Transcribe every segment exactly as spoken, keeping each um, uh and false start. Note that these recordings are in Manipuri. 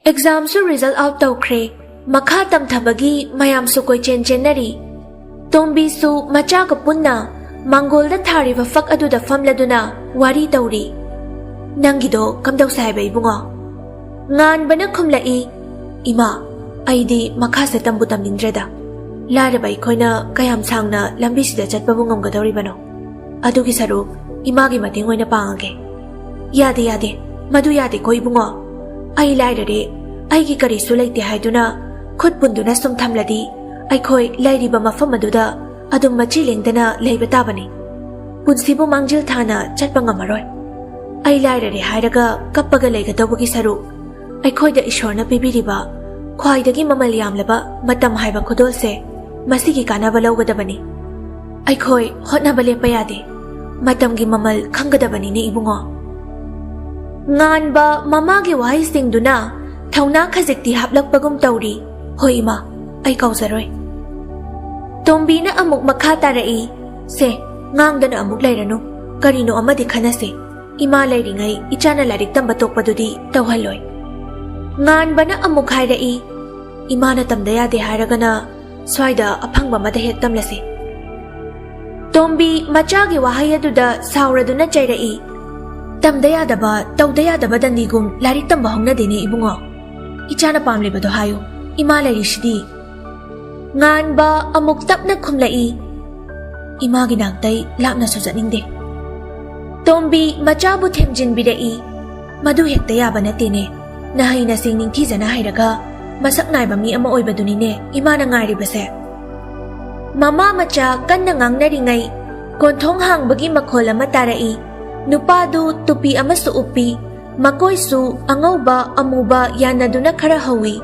ꯑꯦꯛꯖꯥꯝꯁꯨ ꯔꯤꯖꯜ ꯑꯥꯎꯠ ꯇꯧꯈ꯭ꯔꯦ꯫ ꯃꯈꯥ ꯇꯝꯊꯕꯒꯤ ꯃꯌꯥꯝꯁꯨ ꯀꯣꯏꯆꯦꯟ ꯆꯦꯟꯅꯔꯤ꯫ ꯇꯣꯝꯕꯤꯁꯨ ꯃꯆꯥꯒ ꯄꯨꯟꯅ ꯃꯥꯡꯒꯣꯜꯗ ꯊꯥꯔꯤꯕ ꯐꯛ ꯑꯗꯨꯗ ꯐꯝꯂꯗꯨꯅ ꯋꯥꯔꯤ ꯇꯧꯔꯤ꯫ "ꯅꯪꯒꯤꯗꯣ ꯀꯝꯗꯧꯁꯦ ꯍꯥꯏꯕ, ꯏꯕꯨꯡꯉꯣ?" ꯉꯥꯟꯕꯅ ꯈꯨꯝꯂꯛꯏ, "ꯏꯃꯥ, ꯑꯩꯗꯤ ꯃꯈꯥꯁꯦ ꯇꯝꯕꯨ ꯇꯝꯅꯤꯡꯗ꯭ꯔꯦꯗ꯫ ꯂꯥꯏꯔꯕ ꯑꯩꯈꯣꯏꯅ ꯀꯌꯥꯝ ꯁꯥꯡꯅ ꯂꯝꯕꯤꯁꯤꯗ ꯆꯠꯄꯕꯨ ꯉꯝꯒꯗꯧꯔꯤꯕꯅꯣ? ꯑꯗꯨꯒꯤ ꯁꯔꯨꯛ ꯏꯃꯥꯒꯤ ꯃꯇꯦꯡ ꯑꯣꯏꯅ ꯄꯥꯡꯉꯒꯦ꯫" "ꯌꯥꯗꯦ, ꯌꯥꯗꯦ, ꯃꯗꯨ ꯌꯥꯗꯦꯀꯣ ꯏꯕꯨꯡꯉꯣ꯫ ꯑꯩ ꯂꯥꯏꯔꯔꯦ, ꯑꯩꯒꯤ ꯀꯔꯤꯁꯨ ꯂꯩꯇꯦ ꯍꯥꯏꯗꯨꯅ ꯈꯨꯠ ꯄꯨꯟꯗꯨꯅ ꯁꯨꯝ ꯊꯝꯂꯗꯤ ꯑꯩꯈꯣꯏ ꯂꯩꯔꯤꯕ ꯃꯐꯝ ꯑꯗꯨꯗ ꯑꯗꯨꯝ ꯃꯆꯤ ꯂꯦꯡꯗꯅ ꯂꯩꯕ ꯇꯥꯕꯅꯤ꯫ ꯄꯨꯟꯁꯤꯕꯨ ꯃꯥꯡꯖꯤꯜ ꯊꯥꯅ ꯆꯠꯄ ꯉꯝꯃꯔꯣꯏ꯫ ꯑꯩ ꯂꯥꯏꯔꯔꯦ ꯍꯥꯏꯔꯒ ꯀꯞꯄꯒ ꯂꯩꯒꯗꯧꯕꯒꯤ ꯁꯔꯨꯛ, ꯑꯩꯈꯣꯏꯗ ꯏꯁꯣꯔꯅ ꯄꯤꯕꯤꯔꯤꯕ ꯈ꯭ꯋꯥꯏꯗꯒꯤ ꯃꯃꯜ ꯌꯥꯝꯂꯕ ꯃꯇꯝ ꯍꯥꯏꯕ ꯈꯨꯗꯣꯜꯁꯦ, ꯃꯁꯤꯒꯤ ꯀꯥꯟꯅꯕ ꯂꯧꯒꯗꯕꯅꯤ꯫ ꯑꯩꯈꯣꯏ ꯍꯣꯠꯅꯕ ꯂꯦꯞꯄ ꯌꯥꯗꯦ꯫ ꯃꯇꯝꯒꯤ ꯃꯃꯜ ꯈꯪꯒꯗꯕꯅꯤꯅꯦ ꯏꯕꯨꯡꯉꯣ꯫" ꯉꯥꯟꯕ ꯃꯃꯥꯒꯤ ꯋꯥꯍꯩꯁꯤꯡꯗꯨꯅ ꯊꯧꯅꯥ ꯈꯖꯤꯛꯇꯤ ꯍꯥꯞꯂꯛꯄꯒꯨꯝ ꯇꯧꯔꯤ꯫ "ꯍꯣꯏ ꯏꯃꯥ, ꯑꯩ ꯀꯥꯎꯖꯔꯣꯏ꯫" ꯇꯣꯝꯕꯤꯅ ꯑꯃꯨꯛ ꯃꯈꯥ ꯇꯥꯔꯛꯏ, "ꯁꯦ, ꯉꯥꯡꯗꯅ ꯑꯃꯨꯛ ꯂꯩꯔꯅꯨ, ꯀꯔꯤꯅꯣ ꯑꯃꯗꯤ ꯈꯟꯅꯁꯦ꯫ ꯏꯃꯥ ꯂꯩꯔꯤꯉꯩ ꯏꯆꯥꯅ ꯂꯥꯏꯔꯤꯛ ꯇꯝꯕ ꯇꯣꯛꯄꯗꯨꯗꯤ ꯇꯧꯍꯜꯂꯣꯏ꯫" ꯉꯥꯟꯕꯅ ꯑꯃꯨꯛ ꯍꯥꯏꯔꯛꯏ, "ꯏꯃꯥꯅ ꯇꯝꯗ ꯌꯥꯗꯦ ꯍꯥꯏꯔꯒꯅ ꯁ꯭ꯋꯥꯏꯗ ꯑꯐꯪꯕ ꯑꯃꯗ ꯍꯦꯛ ꯇꯝꯂꯁꯤ꯫" ꯇꯣꯝꯕꯤ ꯃꯆꯥꯒꯤ ꯋꯥꯍꯩ ꯑꯗꯨꯗ ꯁꯥꯎꯔꯗꯨꯅ ꯆꯩꯔꯛꯏ, "ꯇꯝꯗ ꯌꯥꯗꯕ, ꯇꯧꯗ ꯌꯥꯗꯕ ꯗꯟꯗꯤꯒꯨꯝ ꯂꯥꯏꯔꯤꯛ ꯇꯝꯕ ꯍꯧꯅꯗꯦꯅꯦ ꯏꯕꯨꯡꯉꯣ꯫ ꯏꯆꯥꯅ ꯄꯥꯝꯂꯤꯕꯗꯣ ꯍꯥꯏꯌꯨ, ꯏꯃꯥ ꯂꯩꯔꯤꯁꯤꯗꯤ꯫" ꯉꯥꯟꯕ ꯑꯃꯨꯛ ꯇꯞꯅ ꯈꯨꯝꯂꯛꯏ, "ꯏꯃꯥꯒꯤ ꯅꯥꯛꯇꯩ ꯂꯥꯞꯅꯁꯨ ꯆꯠꯅꯤꯡꯗꯦ꯫" ꯇꯣꯝꯕꯤ ꯃꯆꯥꯕꯨ ꯊꯦꯝꯖꯤꯟꯕꯤꯔꯛꯏ, "ꯃꯗꯨ ꯍꯦꯛꯇ ꯌꯥꯕ ꯅꯠꯇꯦꯅꯦ꯫ ꯅꯍꯩ ꯅꯁꯤꯡ ꯅꯤꯡꯊꯤꯖꯅ ꯍꯩꯔꯒ ꯃꯁꯛ ꯅꯥꯏꯕ ꯃꯤ ꯑꯃ ꯑꯣꯏꯕꯗꯨꯅꯤꯅꯦ ꯏꯃꯥꯅ ꯉꯥꯏꯔꯤꯕꯁꯦ꯫" ꯃꯃꯥ ꯃꯆꯥ ꯀꯟꯅ ꯉꯥꯡꯅꯔꯤꯉꯩ ꯀꯣꯟꯊꯣꯡ ꯍꯥꯡꯕꯒꯤ ꯃꯈꯣꯜ ꯑꯃ ꯇꯥꯔꯛꯏ꯫ ꯅꯨꯄꯥꯗꯨ ꯇꯨꯄꯤ ꯑꯃꯁꯨ ꯎꯞꯄꯤ, ꯃꯀꯣꯏꯁꯨ ꯑꯉꯧꯕ ꯑꯃꯨꯕ ꯌꯥꯟꯅꯗꯨꯅ ꯈꯔ ꯍꯧꯏ꯫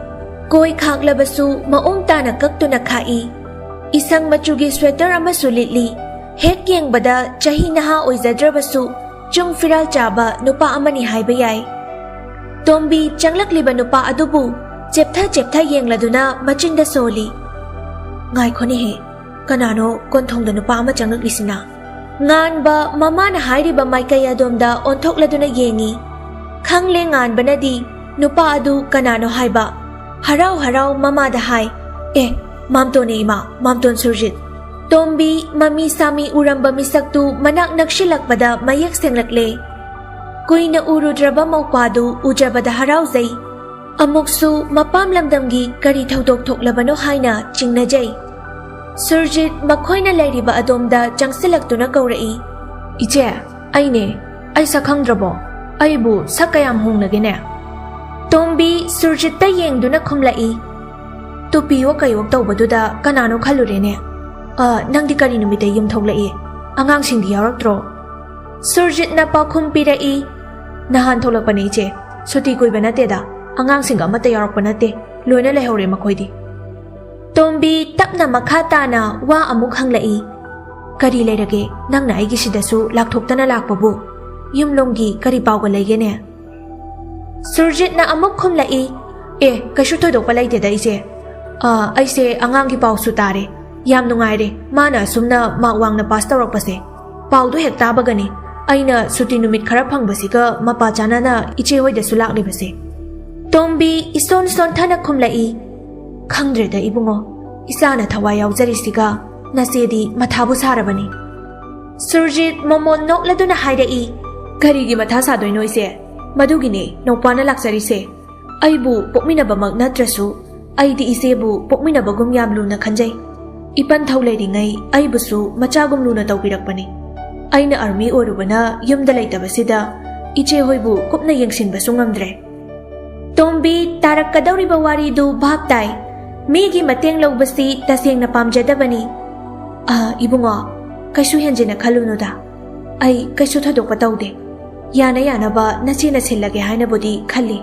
ꯀꯣꯏ ꯈꯥꯛꯂꯕꯁꯨ ꯃꯑꯣꯡ ꯇꯥꯅ ꯀꯛꯇꯨꯅ ꯈꯥꯛꯏ꯫ ꯏꯁꯪ ꯃꯆꯨꯒꯤ ꯁ꯭ꯋꯦꯇꯔ ꯑꯃꯁꯨ ꯂꯤꯠꯂꯤ꯫ ꯍꯦꯛ ꯌꯦꯡꯕꯗ ꯆꯍꯤ ꯅꯍꯥ ꯑꯣꯏꯖꯗ꯭ꯔꯕꯁꯨ ꯆꯨꯡ ꯐꯤꯔꯥꯜ ꯆꯥꯕ ꯅꯨꯄꯥ ꯑꯃꯅꯤ ꯍꯥꯏꯕ ꯌꯥꯏ꯫ ꯇꯣꯝꯕꯤ ꯆꯪꯂꯛꯂꯤꯕ ꯅꯨꯄꯥ ꯑꯗꯨꯕꯨ ꯆꯦꯞꯊ ꯆꯦꯞꯊ ꯌꯦꯡꯂꯗꯨꯅ ꯃꯆꯤꯟꯗ ꯁꯣꯜꯂꯤ꯫ "ꯉꯥꯏꯈꯣꯅꯦꯍꯦ, ꯀꯅꯥꯅꯣ ꯀꯣꯟꯊꯣꯡꯗ ꯅꯨꯄꯥ ꯑꯃ ꯆꯪꯂꯛꯂꯤꯁꯤꯅ?" ꯉꯥꯟꯕ ꯃꯃꯥꯅ ꯍꯥꯏꯔꯤꯕ ꯃꯥꯏꯀꯩ ꯑꯗꯣꯝꯗ ꯑꯣꯟꯊꯣꯛꯂꯗꯨꯅ ꯌꯦꯡꯉꯤ꯫ ꯈꯪꯂꯦ ꯉꯥꯟꯕꯅꯗꯤ ꯅꯨꯄꯥ ꯑꯗꯨ ꯀꯅꯥꯅꯣ ꯍꯥꯏꯕ꯫ ꯍꯔꯥꯎ ꯍꯔꯥꯎ ꯃꯃꯥꯗ ꯍꯥꯏ, "ꯑꯦ, ꯃꯥꯝꯇꯣꯟꯅꯦ ꯏꯃꯥ, ꯃꯥꯝꯇꯣꯟ ꯁꯨꯔꯖꯤꯠ꯫" ꯇꯣꯝꯕꯤ ꯃꯃꯤ ꯁꯥꯃꯤ ꯎꯔꯝꯕ ꯃꯤꯁꯛꯇꯨ ꯃꯅꯥꯛ ꯅꯛꯁꯤꯜꯂꯛꯄꯗ ꯃꯌꯦꯛ ꯁꯦꯡꯂꯛꯂꯦ꯫ ꯀꯨꯏꯅ ꯎꯔꯨꯗ꯭ꯔꯕ ꯃꯧꯄꯥꯗꯨ ꯎꯖꯕꯗ ꯍꯔꯥꯎꯖꯩ꯫ ꯑꯃꯨꯛꯁꯨ ꯃꯄꯥꯝ ꯂꯝꯗꯝꯒꯤ ꯀꯔꯤ ꯊꯧꯗꯣꯛ ꯊꯣꯛꯂꯕꯅꯣ ꯍꯥꯏꯅ ꯆꯤꯡꯅꯖꯩ꯫ ꯁꯨꯔꯖꯤꯠ ꯃꯈꯣꯏꯅ ꯂꯩꯔꯤꯕ ꯑꯗꯣꯝꯗ ꯆꯪꯁꯤꯜꯂꯛꯇꯨꯅ ꯀꯧꯔꯛꯏ, "ꯏꯆꯦ, ꯑꯩꯅꯦ꯫ ꯑꯩ ꯁꯛ ꯈꯪꯗ꯭ꯔꯕꯣ? ꯑꯩꯕꯨ ꯁꯛ ꯀꯌꯥꯝ ꯍꯣꯡꯂꯒꯦꯅꯦ?" ꯇꯣꯝꯕꯤ ꯁꯨꯔꯖꯤꯠꯇ ꯌꯦꯡꯗꯨꯅ ꯈꯨꯝꯂꯛꯏ, "ꯇꯨꯄꯤ ꯑꯣꯛ ꯀꯩ ꯑꯣꯛ ꯇꯧꯕꯗꯨꯗ ꯀꯅꯥꯅꯣ ꯈꯜꯂꯨꯔꯦꯅꯦ꯫ ꯑ, ꯅꯪꯗꯤ ꯀꯔꯤ ꯅꯨꯃꯤꯠꯇ ꯌꯨꯝ ꯊꯣꯛꯂꯛꯏ? ꯑꯉꯥꯡꯁꯤꯡꯗꯤ ꯌꯥꯎꯔꯛꯇ꯭ꯔꯣ?" ꯁꯨꯔꯖꯤꯠꯅ ꯄꯥꯎꯈꯨꯝ ꯄꯤꯔꯛꯏ, "ꯅꯍꯥꯟ ꯊꯣꯛꯂꯛꯄꯅꯦ ꯏꯆꯦ꯫ ꯁꯨꯇꯤ ꯀꯨꯏꯕ ꯅꯠꯇꯦꯗ꯫ ꯑꯉꯥꯡꯁꯤꯡꯒ ꯑꯃꯠꯇ ꯌꯥꯎꯔꯛꯄ ꯅꯠꯇꯦ꯫ ꯂꯣꯏꯅ ꯂꯩꯍꯧꯔꯦ ꯃꯈꯣꯏꯗꯤ꯫" ꯇꯣꯝꯕꯤ ꯇꯞꯅ ꯃꯈꯥ ꯇꯥꯅ ꯋꯥ ꯑꯃꯨꯛ ꯍꯪꯂꯛꯏ, "ꯀꯔꯤ ꯂꯩꯔꯒꯦ? ꯅꯪꯅ ꯑꯩꯒꯤ ꯁꯤꯗꯁꯨ ꯂꯥꯛꯊꯣꯛꯇꯅ ꯂꯥꯛꯄꯕꯨ? ꯌꯨꯝꯂꯣꯝꯒꯤ ꯀꯔꯤ ꯄꯥꯎꯒ ꯂꯩꯒꯦꯅꯦ?" ꯁꯨꯔꯖꯤꯠꯅ ꯑꯃꯨꯛ ꯈꯨꯝꯂꯛꯏ, "ꯑꯦ, ꯀꯩꯁꯨ ꯊꯣꯏꯗꯣꯛꯄ ꯂꯩꯇꯦꯗ ꯏꯆꯦ꯫ ꯑ, ꯑꯩꯁꯦ ꯑꯉꯥꯡꯒꯤ ꯄꯥꯎꯁꯨ ꯇꯥꯔꯦ꯫ ꯌꯥꯝ ꯅꯨꯡꯉꯥꯏꯔꯦ ꯃꯥꯅ ꯑꯁꯨꯝꯅ ꯃꯥꯛ ꯋꯥꯡꯅ ꯄꯥꯁ ꯇꯧꯔꯛꯄꯁꯦ꯫ ꯄꯥꯎꯗꯨ ꯍꯦꯛ ꯇꯥꯕꯒꯅꯤ ꯑꯩꯅ ꯁꯨꯇꯤ ꯅꯨꯃꯤꯠ ꯈꯔ ꯐꯪꯕꯁꯤꯒ ꯃꯄꯥ ꯆꯥꯅꯅ ꯏꯆꯦ ꯍꯣꯏꯗꯁꯨ ꯂꯥꯛꯂꯤꯕꯁꯦ꯫" ꯇꯣꯝꯕꯤ ꯏꯁꯣꯟ ꯁꯣꯟꯊꯅ ꯈꯨꯝꯂꯛꯏ, "ꯈꯪꯗ꯭ꯔꯦꯗ ꯏꯕꯨꯡꯉꯣ, ꯏꯆꯥꯅ ꯊꯋꯥꯏ ꯌꯥꯎꯖꯔꯤꯁꯤꯒ ꯅꯆꯦꯗꯤ ꯃꯊꯥꯕꯨ ꯁꯥꯔꯕꯅꯤ꯫" ꯁꯨꯔꯖꯤꯠ ꯃꯣꯃꯣꯟ ꯅꯣꯛꯂꯗꯨꯅ ꯍꯥꯏꯔꯛꯏ, "ꯀꯔꯤꯒꯤ ꯃꯊꯥ ꯁꯥꯗꯣꯏꯅꯣ ꯏꯆꯦ? ꯃꯗꯨꯒꯤꯅꯦ ꯅꯧꯄꯥꯅ ꯂꯥꯛꯆꯔꯤꯁꯦ꯫ ꯑꯩꯕꯨ ꯄꯣꯛꯃꯤꯟꯅꯕꯃꯛ ꯅꯠꯇ꯭ꯔꯁꯨ ꯑꯩꯗꯤ ꯏꯆꯦꯕꯨ ꯄꯣꯛꯃꯤꯟꯅꯕꯒꯨꯝ ꯌꯥꯝ ꯂꯨꯅ ꯈꯟꯖꯩ꯫ ꯏꯄꯟ ꯊꯧ ꯂꯩꯔꯤꯉꯩ ꯑꯩꯕꯨꯁꯨ ꯃꯆꯥꯒꯨꯝ ꯂꯨꯅ ꯇꯧꯕꯤꯔꯛꯄꯅꯤ꯫ ꯑꯩꯅ ꯑꯥꯔꯃꯤ ꯑꯣꯏꯔꯨꯕꯅ ꯌꯨꯝꯗ ꯂꯩꯇꯕꯁꯤꯗ ꯏꯆꯦ ꯍꯣꯏꯕꯨ ꯀꯨꯞꯅ ꯌꯦꯡꯁꯤꯟꯕꯁꯨ ꯉꯝꯗ꯭ꯔꯦ꯫" ꯇꯣꯝꯕꯤ ꯇꯥꯔꯛꯀꯗꯧꯔꯤꯕ ꯋꯥꯔꯤꯗꯨ ꯚꯥꯞ ꯇꯥꯏ꯫ ꯃꯤꯒꯤ ꯃꯇꯦꯡ ꯂꯧꯕꯁꯤ ꯇꯁꯦꯡꯅ ꯄꯥꯝꯖꯗꯕꯅꯤ꯫ "ꯑ, ꯏꯕꯨꯡꯉꯣ, ꯀꯩꯁꯨ ꯍꯦꯟꯖꯤꯟꯅ ꯈꯜꯂꯨꯅꯨꯗ꯫ ꯑꯩ ꯀꯩꯁꯨ ꯊꯣꯏꯗꯣꯛꯄ ꯇꯧꯗꯦ꯫ ꯌꯥꯅ ꯌꯥꯅꯕ ꯅꯆꯦꯅ ꯁꯤꯜꯂꯒꯦ ꯍꯥꯏꯅꯕꯨꯗꯤ ꯈꯜꯂꯤ꯫"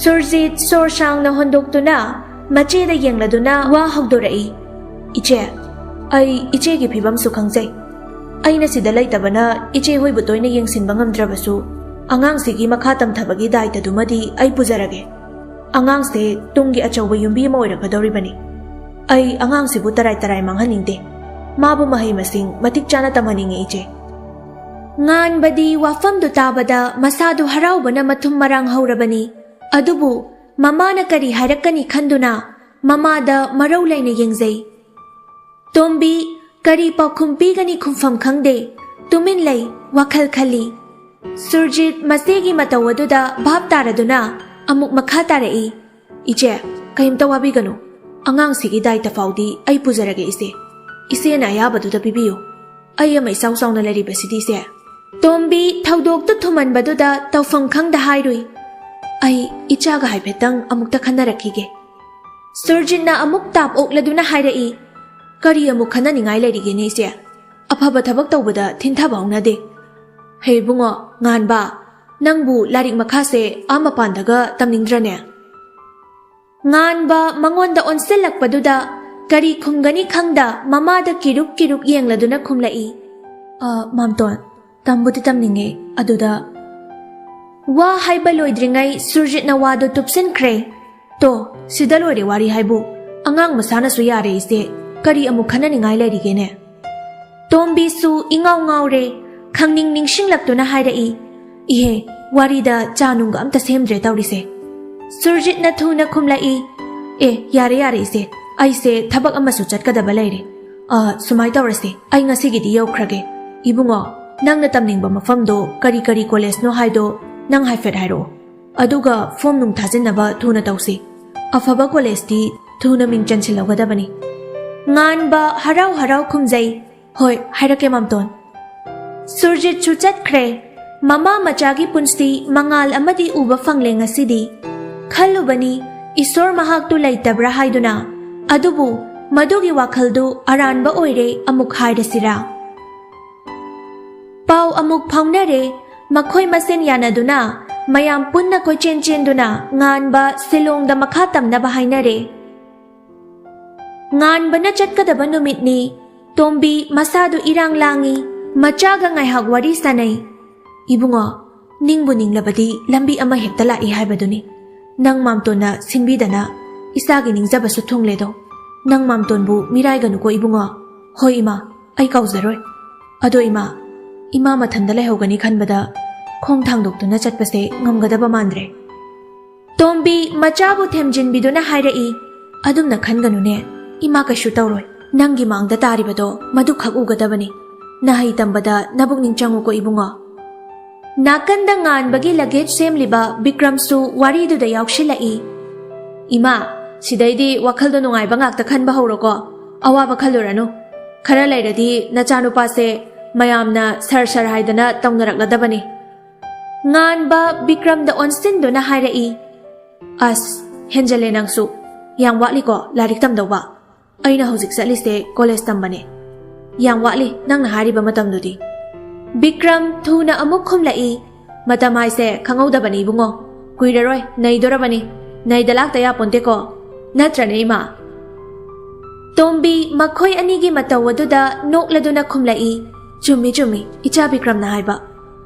ꯁꯨꯔꯖꯤꯠ ꯁꯣꯔ ꯁꯥꯡꯅ ꯍꯣꯟꯗꯣꯛꯇꯨꯅ ꯃꯆꯦꯗ ꯌꯦꯡꯂꯗꯨꯅ ꯋꯥ ꯍꯧꯗꯣꯔꯛꯏ, "ꯏꯆꯦ, ꯑꯩ ꯏꯆꯦꯒꯤ ꯐꯤꯕꯝꯁꯨ ꯈꯪꯖꯩ꯫ ꯑꯩꯅ ꯁꯤꯗ ꯂꯩꯇꯕꯅ ꯏꯆꯦ ꯍꯣꯏꯕꯨ ꯇꯣꯏꯅ ꯌꯦꯡꯁꯤꯟꯕ ꯉꯝꯗ꯭ꯔꯕꯁꯨ, ꯑꯉꯥꯡꯁꯤꯒꯤ ꯃꯈꯥ ꯇꯝꯊꯕꯒꯤ ꯗꯥꯏꯇꯗꯨꯃꯗꯤ ꯑꯩ ꯄꯨꯖꯔꯒꯦ꯫ ꯑꯉꯥꯡꯁꯦ ꯇꯨꯡꯒꯤ ꯑꯆꯧꯕ ꯌꯨꯝꯕꯤ ꯑꯃ ꯑꯣꯏꯔꯛꯀꯗꯧꯔꯤꯕꯅꯤ꯫" ꯑꯩ ꯑꯉꯥꯡꯁꯤꯕꯨ ꯇꯔꯥꯏ ꯇꯔꯥꯏ ꯃꯥꯡꯍꯟꯅꯤꯡꯗꯦ꯫ ꯃꯥꯕꯨ ꯃꯍꯩ ꯃꯁꯤꯡ ꯃꯇꯤꯛ ꯆꯥꯅ ꯇꯝꯍꯟꯅꯤꯡꯉꯦ, ꯏꯆꯦ꯫ ꯉꯥꯟꯕꯗꯤ ꯋꯥꯐꯝꯗꯨ ꯇꯥꯕꯗ ꯃꯁꯥꯗꯨ ꯍꯔꯥꯎꯕꯅ ꯃꯊꯨꯝ ꯃꯔꯥꯡ ꯍꯧꯔꯕꯅꯤ꯫ ꯑꯗꯨꯕꯨ ꯃꯃꯥꯅ ꯀꯔꯤ ꯍꯥꯏꯔꯛꯀꯅꯤ ꯈꯟꯗꯨꯅ ꯃꯃꯥꯗ ꯃꯔꯧ ꯂꯩꯅ ꯌꯦꯡꯖꯩ꯫ ꯇꯣꯝꯕꯤ ꯀꯔꯤ ꯄꯥꯎꯈꯨꯝ ꯄꯤꯒꯅꯤ ꯈꯨꯝꯐꯝ ꯈꯪꯗꯦ꯫ ꯇꯨꯃꯤꯟ ꯂꯩ, ꯋꯥꯈꯜ ꯈꯜꯂꯤ꯫ ꯁꯨꯔꯖꯤꯠ ꯃꯆꯦꯒꯤ ꯃꯇꯧ ꯑꯗꯨꯗ ꯚꯥꯞ ꯇꯥꯔꯗꯨꯅ ꯑꯃꯨꯛ ꯃꯈꯥ ꯇꯥꯔꯛꯏ꯫ "ꯏꯆꯦ, ꯀꯩꯝꯇ ꯋꯥꯕꯤꯒꯅꯨ꯫ ꯑꯉꯥꯡꯁꯤꯒꯤ ꯗꯥꯏꯇ ꯐꯥꯎꯗꯤ ꯑꯩ ꯄꯨꯖꯔꯒꯦ, ꯏꯆꯦ꯫ ꯏꯆꯦꯅ ꯑꯌꯥꯕꯗꯨꯗ ꯄꯤꯕꯤꯌꯨ꯫ ꯑꯩ ꯑꯃ ꯏꯆꯥꯎ ꯆꯥꯎꯅ ꯂꯩꯔꯤꯕꯁꯤꯗꯤ, ꯏꯆꯦ꯫" ꯇꯣꯝꯕꯤ ꯊꯧꯗꯣꯛꯇꯨ ꯊꯨꯃꯟꯕꯗꯨꯗ ꯇꯧꯐꯝ ꯈꯪꯗ ꯍꯥꯏꯔꯨꯏ, "ꯑꯩ ꯏꯆꯥꯒ ꯍꯥꯏꯐꯦꯠꯇꯪ ꯑꯃꯨꯛꯇ ꯈꯟꯅꯔꯛꯈꯤꯒꯦ꯫" ꯁꯨꯔꯖꯤꯠꯅ ꯑꯃꯨꯛ ꯇꯥꯞ ꯑꯣꯛꯂꯗꯨꯅ ꯍꯥꯏꯔꯛꯏ, "ꯀꯔꯤ ꯑꯃꯨꯛ ꯈꯟꯅꯅꯤꯡꯉꯥꯏ ꯂꯩꯔꯤꯒꯦꯅꯦ, ꯏꯆꯦ? ꯑꯐꯕ ꯊꯕꯛ ꯇꯧꯕꯗ ꯊꯤꯟꯊꯕ ꯍꯧꯅꯗꯦ꯫ ꯍꯦ ꯏꯕꯨꯡꯉꯣ, ꯉꯥꯟꯕ, ꯅꯪꯕꯨ ꯂꯥꯏꯔꯤꯛ ꯃꯈꯥꯁꯦ ꯑꯥ ꯃꯄꯥꯟꯗꯒ ꯇꯝꯅꯤꯡꯗ꯭ꯔꯅꯦ?" ꯉꯥꯟꯕ ꯃꯉꯣꯟꯗ ꯑꯣꯟꯁꯤꯜꯂꯛꯄꯗꯨꯗ ꯀꯔꯤ ꯈꯨꯝꯒꯅꯤ ꯈꯪꯗ ꯃꯃꯥꯗ ꯀꯤꯔꯨꯛ ꯀꯤꯔꯨꯛ ꯌꯦꯡꯂꯗꯨꯅ ꯈꯨꯝꯂꯛꯏ, "ꯑ, ꯃꯥꯝꯇꯣꯟ, ꯇꯝꯕꯨꯗꯤ ꯇꯝꯅꯤꯡꯉꯦ, ꯑꯗꯨꯗ..." ꯋꯥ ꯍꯥꯏꯕ ꯂꯣꯏꯗ꯭ꯔꯤꯉꯩ ꯁꯨꯔꯖꯤꯠꯅ ꯋꯥꯗꯨ ꯇꯨꯞꯁꯤꯟꯈ꯭ꯔꯦ꯫ "ꯇꯣ, ꯁꯤꯗ ꯂꯣꯏꯔꯦ ꯋꯥꯔꯤ ꯍꯥꯏꯕꯨ꯫ ꯑꯉꯥꯡ ꯃꯁꯥꯅꯁꯨ ꯌꯥꯔꯦ, ꯏꯆꯦ꯫ ꯀꯔꯤ ꯑꯃꯨꯛ ꯈꯟꯅꯅꯤꯡꯉꯥꯏ ꯂꯩꯔꯤꯒꯦꯅꯦ?" ꯇꯣꯝꯕꯤꯁꯨ ꯏꯉꯥꯎ ꯉꯥꯎꯔꯦ꯫ ꯈꯪꯅꯤꯡ ꯅꯤꯡꯁꯤꯡꯂꯛꯇꯨꯅ ꯍꯥꯏꯔꯛꯏ, "ꯏꯍꯦ, ꯋꯥꯔꯤꯗ ꯆꯥ ꯅꯨꯡꯒ ꯑꯝꯇ ꯁꯦꯝꯗ꯭ꯔꯦ ꯇꯧꯔꯤꯁꯦ꯫" ꯁꯨꯔꯖꯤꯠꯅ ꯊꯨꯅ ꯈꯨꯝꯂꯛꯏ, "ꯑꯦ, ꯌꯥꯔꯦ, ꯌꯥꯔꯦ, ꯏꯆꯦ꯫ ꯑꯩꯁꯦ ꯊꯕꯛ ꯑꯃꯁꯨ ꯆꯠꯀꯗꯕ ꯂꯩꯔꯦ꯫ ꯑ, ꯁꯨꯃꯥꯏ ꯇꯧꯔꯁꯦ, ꯑꯩ ꯉꯁꯤꯒꯤꯗꯤ ꯌꯧꯈ꯭ꯔꯒꯦ꯫ ꯏꯕꯨꯡꯉꯣ, ꯅꯪꯅ ꯇꯝꯅꯤꯡꯕ ꯃꯐꯝꯗꯣ ꯀꯔꯤ ꯀꯔꯤ ꯀꯣꯂꯦꯖꯅꯣ ꯍꯥꯏꯗꯣ ꯅꯪ ꯍꯥꯏꯐꯦꯠ ꯍꯥꯏꯔꯛꯑꯣ꯫ ꯑꯗꯨꯒ ꯐꯣꯝ ꯅꯨꯡ ꯊꯥꯖꯤꯟꯅꯕ ꯊꯨꯅ ꯇꯧꯁꯤ꯫ ꯑꯐꯕ ꯀꯣꯂꯦꯖꯇꯤ ꯊꯨꯅ ꯃꯤꯡ ꯆꯟꯁꯤꯜꯍꯧꯒꯗꯕꯅꯤ꯫" ꯉꯥꯟꯕ ꯍꯔꯥꯎ ꯍꯔꯥꯎ ꯈꯨꯝꯖꯩ, "ꯍꯣꯏ, ꯍꯥꯏꯔꯛꯀꯦ, ꯃꯥꯝꯇꯣꯟ꯫" ꯁꯨꯔꯖꯤꯠꯁꯨ ꯆꯠꯈ꯭ꯔꯦ꯫ ꯃꯃꯥ ꯃꯆꯥꯒꯤ ꯄꯨꯟꯁꯤ ꯃꯉꯥꯜ ꯑꯃꯗꯤ ꯎꯕ ꯐꯪꯂꯦ ꯉꯁꯤꯗꯤ꯫ ꯈꯜꯂꯨꯕꯅꯤ, ꯏꯁꯣꯔ ꯃꯍꯥꯛꯇꯨ ꯂꯩꯇꯕ꯭ꯔꯥ ꯍꯥꯏꯗꯨꯅ꯫ ꯑꯗꯨꯕꯨ ꯃꯗꯨꯒꯤ ꯋꯥꯈꯜꯗꯨ ꯑꯔꯥꯟꯕ ꯑꯣꯏꯔꯦ ꯑꯃꯨꯛ ꯍꯥꯏꯔꯁꯤꯔꯥ? ꯄꯥꯎ ꯑꯃꯨꯛ ꯐꯥꯎꯅꯔꯦ꯫ ꯃꯈꯣꯏ ꯃꯁꯦꯟ ꯌꯥꯅꯗꯨꯅ ꯃꯌꯥꯝ ꯄꯨꯟꯅ ꯀꯣꯏꯆꯦꯟ ꯆꯦꯟꯗꯨꯅ ꯉꯥꯟꯕ ꯁꯤꯂꯣꯡꯗ ꯃꯈꯥ ꯇꯝꯅꯕ ꯍꯥꯏꯅꯔꯦ꯫ ꯉꯥꯟꯕꯅ ꯆꯠꯀꯗꯕ ꯅꯨꯃꯤꯠꯅꯤ꯫ ꯇꯣꯝꯕꯤ ꯃꯁꯥꯗꯨ ꯏꯔꯥꯡ ꯂꯥꯡꯏ꯫ ꯃꯆꯥꯒ ꯉꯥꯏꯍꯥꯛ ꯋꯥꯔꯤ ꯁꯥꯟꯅꯩ꯫ "ꯏꯕꯨꯡꯉꯣ, ꯅꯤꯡꯕꯨ ꯅꯤꯡꯂꯕꯗꯤ ꯂꯝꯕꯤ ꯑꯃ ꯍꯦꯛꯇ ꯂꯥꯛꯏ ꯍꯥꯏꯕꯗꯨꯅꯤ꯫ ꯅꯪ ꯃꯥꯝꯇꯣꯟꯅ ꯁꯤꯟꯕꯤꯗꯅ ꯏꯆꯥꯒꯤ ꯅꯤꯡꯖꯕꯁꯨ ꯊꯨꯡꯂꯦꯗꯣ꯫ "ꯅꯪ ꯃꯥꯝꯇꯣꯟꯕꯨ ꯃꯤꯔꯥꯏꯒꯅꯨꯀꯣ ꯏꯕꯨꯡꯉꯣ꯫" "ꯍꯣꯏ ꯏꯃꯥ, ꯑꯩ ꯀꯥꯎꯖꯔꯣꯏ꯫ ꯑꯗꯣ ꯏꯃꯥ, ꯏꯃꯥ ꯃꯊꯟꯗ ꯂꯩꯍꯧꯒꯅꯤ ꯈꯟꯕꯗ ꯈꯣꯡ ꯊꯥꯡꯗꯣꯛꯇꯨꯅ ꯆꯠꯄꯁꯦ ꯉꯝꯒꯗꯕ ꯃꯥꯟꯗ꯭ꯔꯦ꯫" ꯇꯣꯝꯕꯤ ꯃꯆꯥꯕꯨ ꯊꯦꯝꯖꯤꯟꯕꯤꯗꯨꯅ ꯍꯥꯏꯔꯛꯏ, "ꯑꯗꯨꯝꯅ ꯈꯟꯒꯅꯨꯅꯦ, ꯏꯃꯥ ꯀꯩꯁꯨ ꯇꯧꯔꯣꯏ꯫ ꯅꯪꯒꯤ ꯃꯥꯡꯗ ꯇꯥꯔꯤꯕꯗꯣ ꯃꯗꯨꯈꯛ ꯎꯒꯗꯕꯅꯤ꯫ ꯅꯍꯩ ꯇꯝꯕꯗ ꯅꯕꯨꯛꯅꯤꯡ ꯆꯪꯉꯨꯀꯣ ꯏꯕꯨꯡꯉꯣ꯫" ꯅꯥꯀꯟꯗ ꯉꯥꯟꯕꯒꯤ ꯂꯒꯦꯖ ꯁꯦꯝꯂꯤꯕ ꯕꯤꯀ꯭ꯔꯝꯁꯨ ꯋꯥꯔꯤꯗꯨꯗ ꯌꯥꯎꯁꯤꯜꯂꯛꯏ꯫ "ꯏꯃꯥ, ꯁꯤꯗꯩꯗꯤ ꯋꯥꯈꯜꯗꯣ ꯅꯨꯡꯉꯥꯏꯕ ꯉꯥꯛꯇ ꯈꯟꯕ ꯍꯧꯔꯣꯀꯣ꯫ ꯑꯋꯥꯕ ꯈꯜꯂꯨꯔꯅꯨ꯫ ꯈꯔ ꯂꯩꯔꯗꯤ ꯅꯆꯥꯅꯨꯄꯥꯁꯦ ꯃꯌꯥꯝꯅ ꯁꯔ ꯁꯔ ꯍꯥꯏꯗꯅ ꯇꯧꯅꯔꯛꯂꯗꯕꯅꯤ꯫" ꯉꯥꯟꯕ ꯕꯤꯀ꯭ꯔꯝꯗ ꯑꯣꯟꯁꯤꯟꯗꯨꯅ ꯍꯥꯏꯔꯛꯏ, "ꯑꯁ, ꯍꯦꯟꯖꯜꯂꯦ ꯅꯪꯁꯨ꯫ ꯌꯥꯝ ꯋꯥꯠꯂꯤꯀꯣ ꯂꯥꯏꯔꯤꯛ ꯇꯝꯗꯧꯕ꯫ ꯑꯩꯅ ꯍꯧꯖꯤꯛ ꯆꯠꯂꯤꯁꯦ ꯀꯣꯂꯦꯖ ꯇꯝꯕꯅꯦ꯫ ꯌꯥꯝ ꯋꯥꯠꯂꯤ ꯅꯪꯅ ꯍꯥꯏꯔꯤꯕ ꯃꯇꯝꯗꯨꯗꯤ꯫" ꯕꯤꯀ꯭ꯔꯝ ꯊꯨꯅ ꯑꯃꯨꯛ ꯈꯨꯝꯂꯛꯏ, "ꯃꯇꯝ ꯍꯥꯏꯁꯦ ꯈꯪꯍꯧꯗꯕꯅꯤ ꯏꯕꯨꯡꯉꯣ꯫ ꯀꯨꯏꯔꯔꯣꯏ, ꯅꯩꯗꯣꯔꯕꯅꯤ꯫ ꯅꯩꯗ ꯂꯥꯛꯇ ꯌꯥꯄꯣꯟꯇꯦꯀꯣ꯫ ꯅꯠꯇ꯭ꯔꯅꯦ ꯏꯃꯥ?" ꯇꯣꯝꯕꯤ ꯃꯈꯣꯏ ꯑꯅꯤꯒꯤ ꯃꯇꯧ ꯑꯗꯨꯗ ꯅꯣꯛꯂꯗꯨꯅ ꯈꯨꯝꯂꯛꯏ, "ꯆꯨꯝꯃꯤ, ꯆꯨꯝꯃꯤ, ꯏꯆꯥ ꯕꯤꯀ꯭ꯔꯝꯅ ꯍꯥꯏꯕ꯫"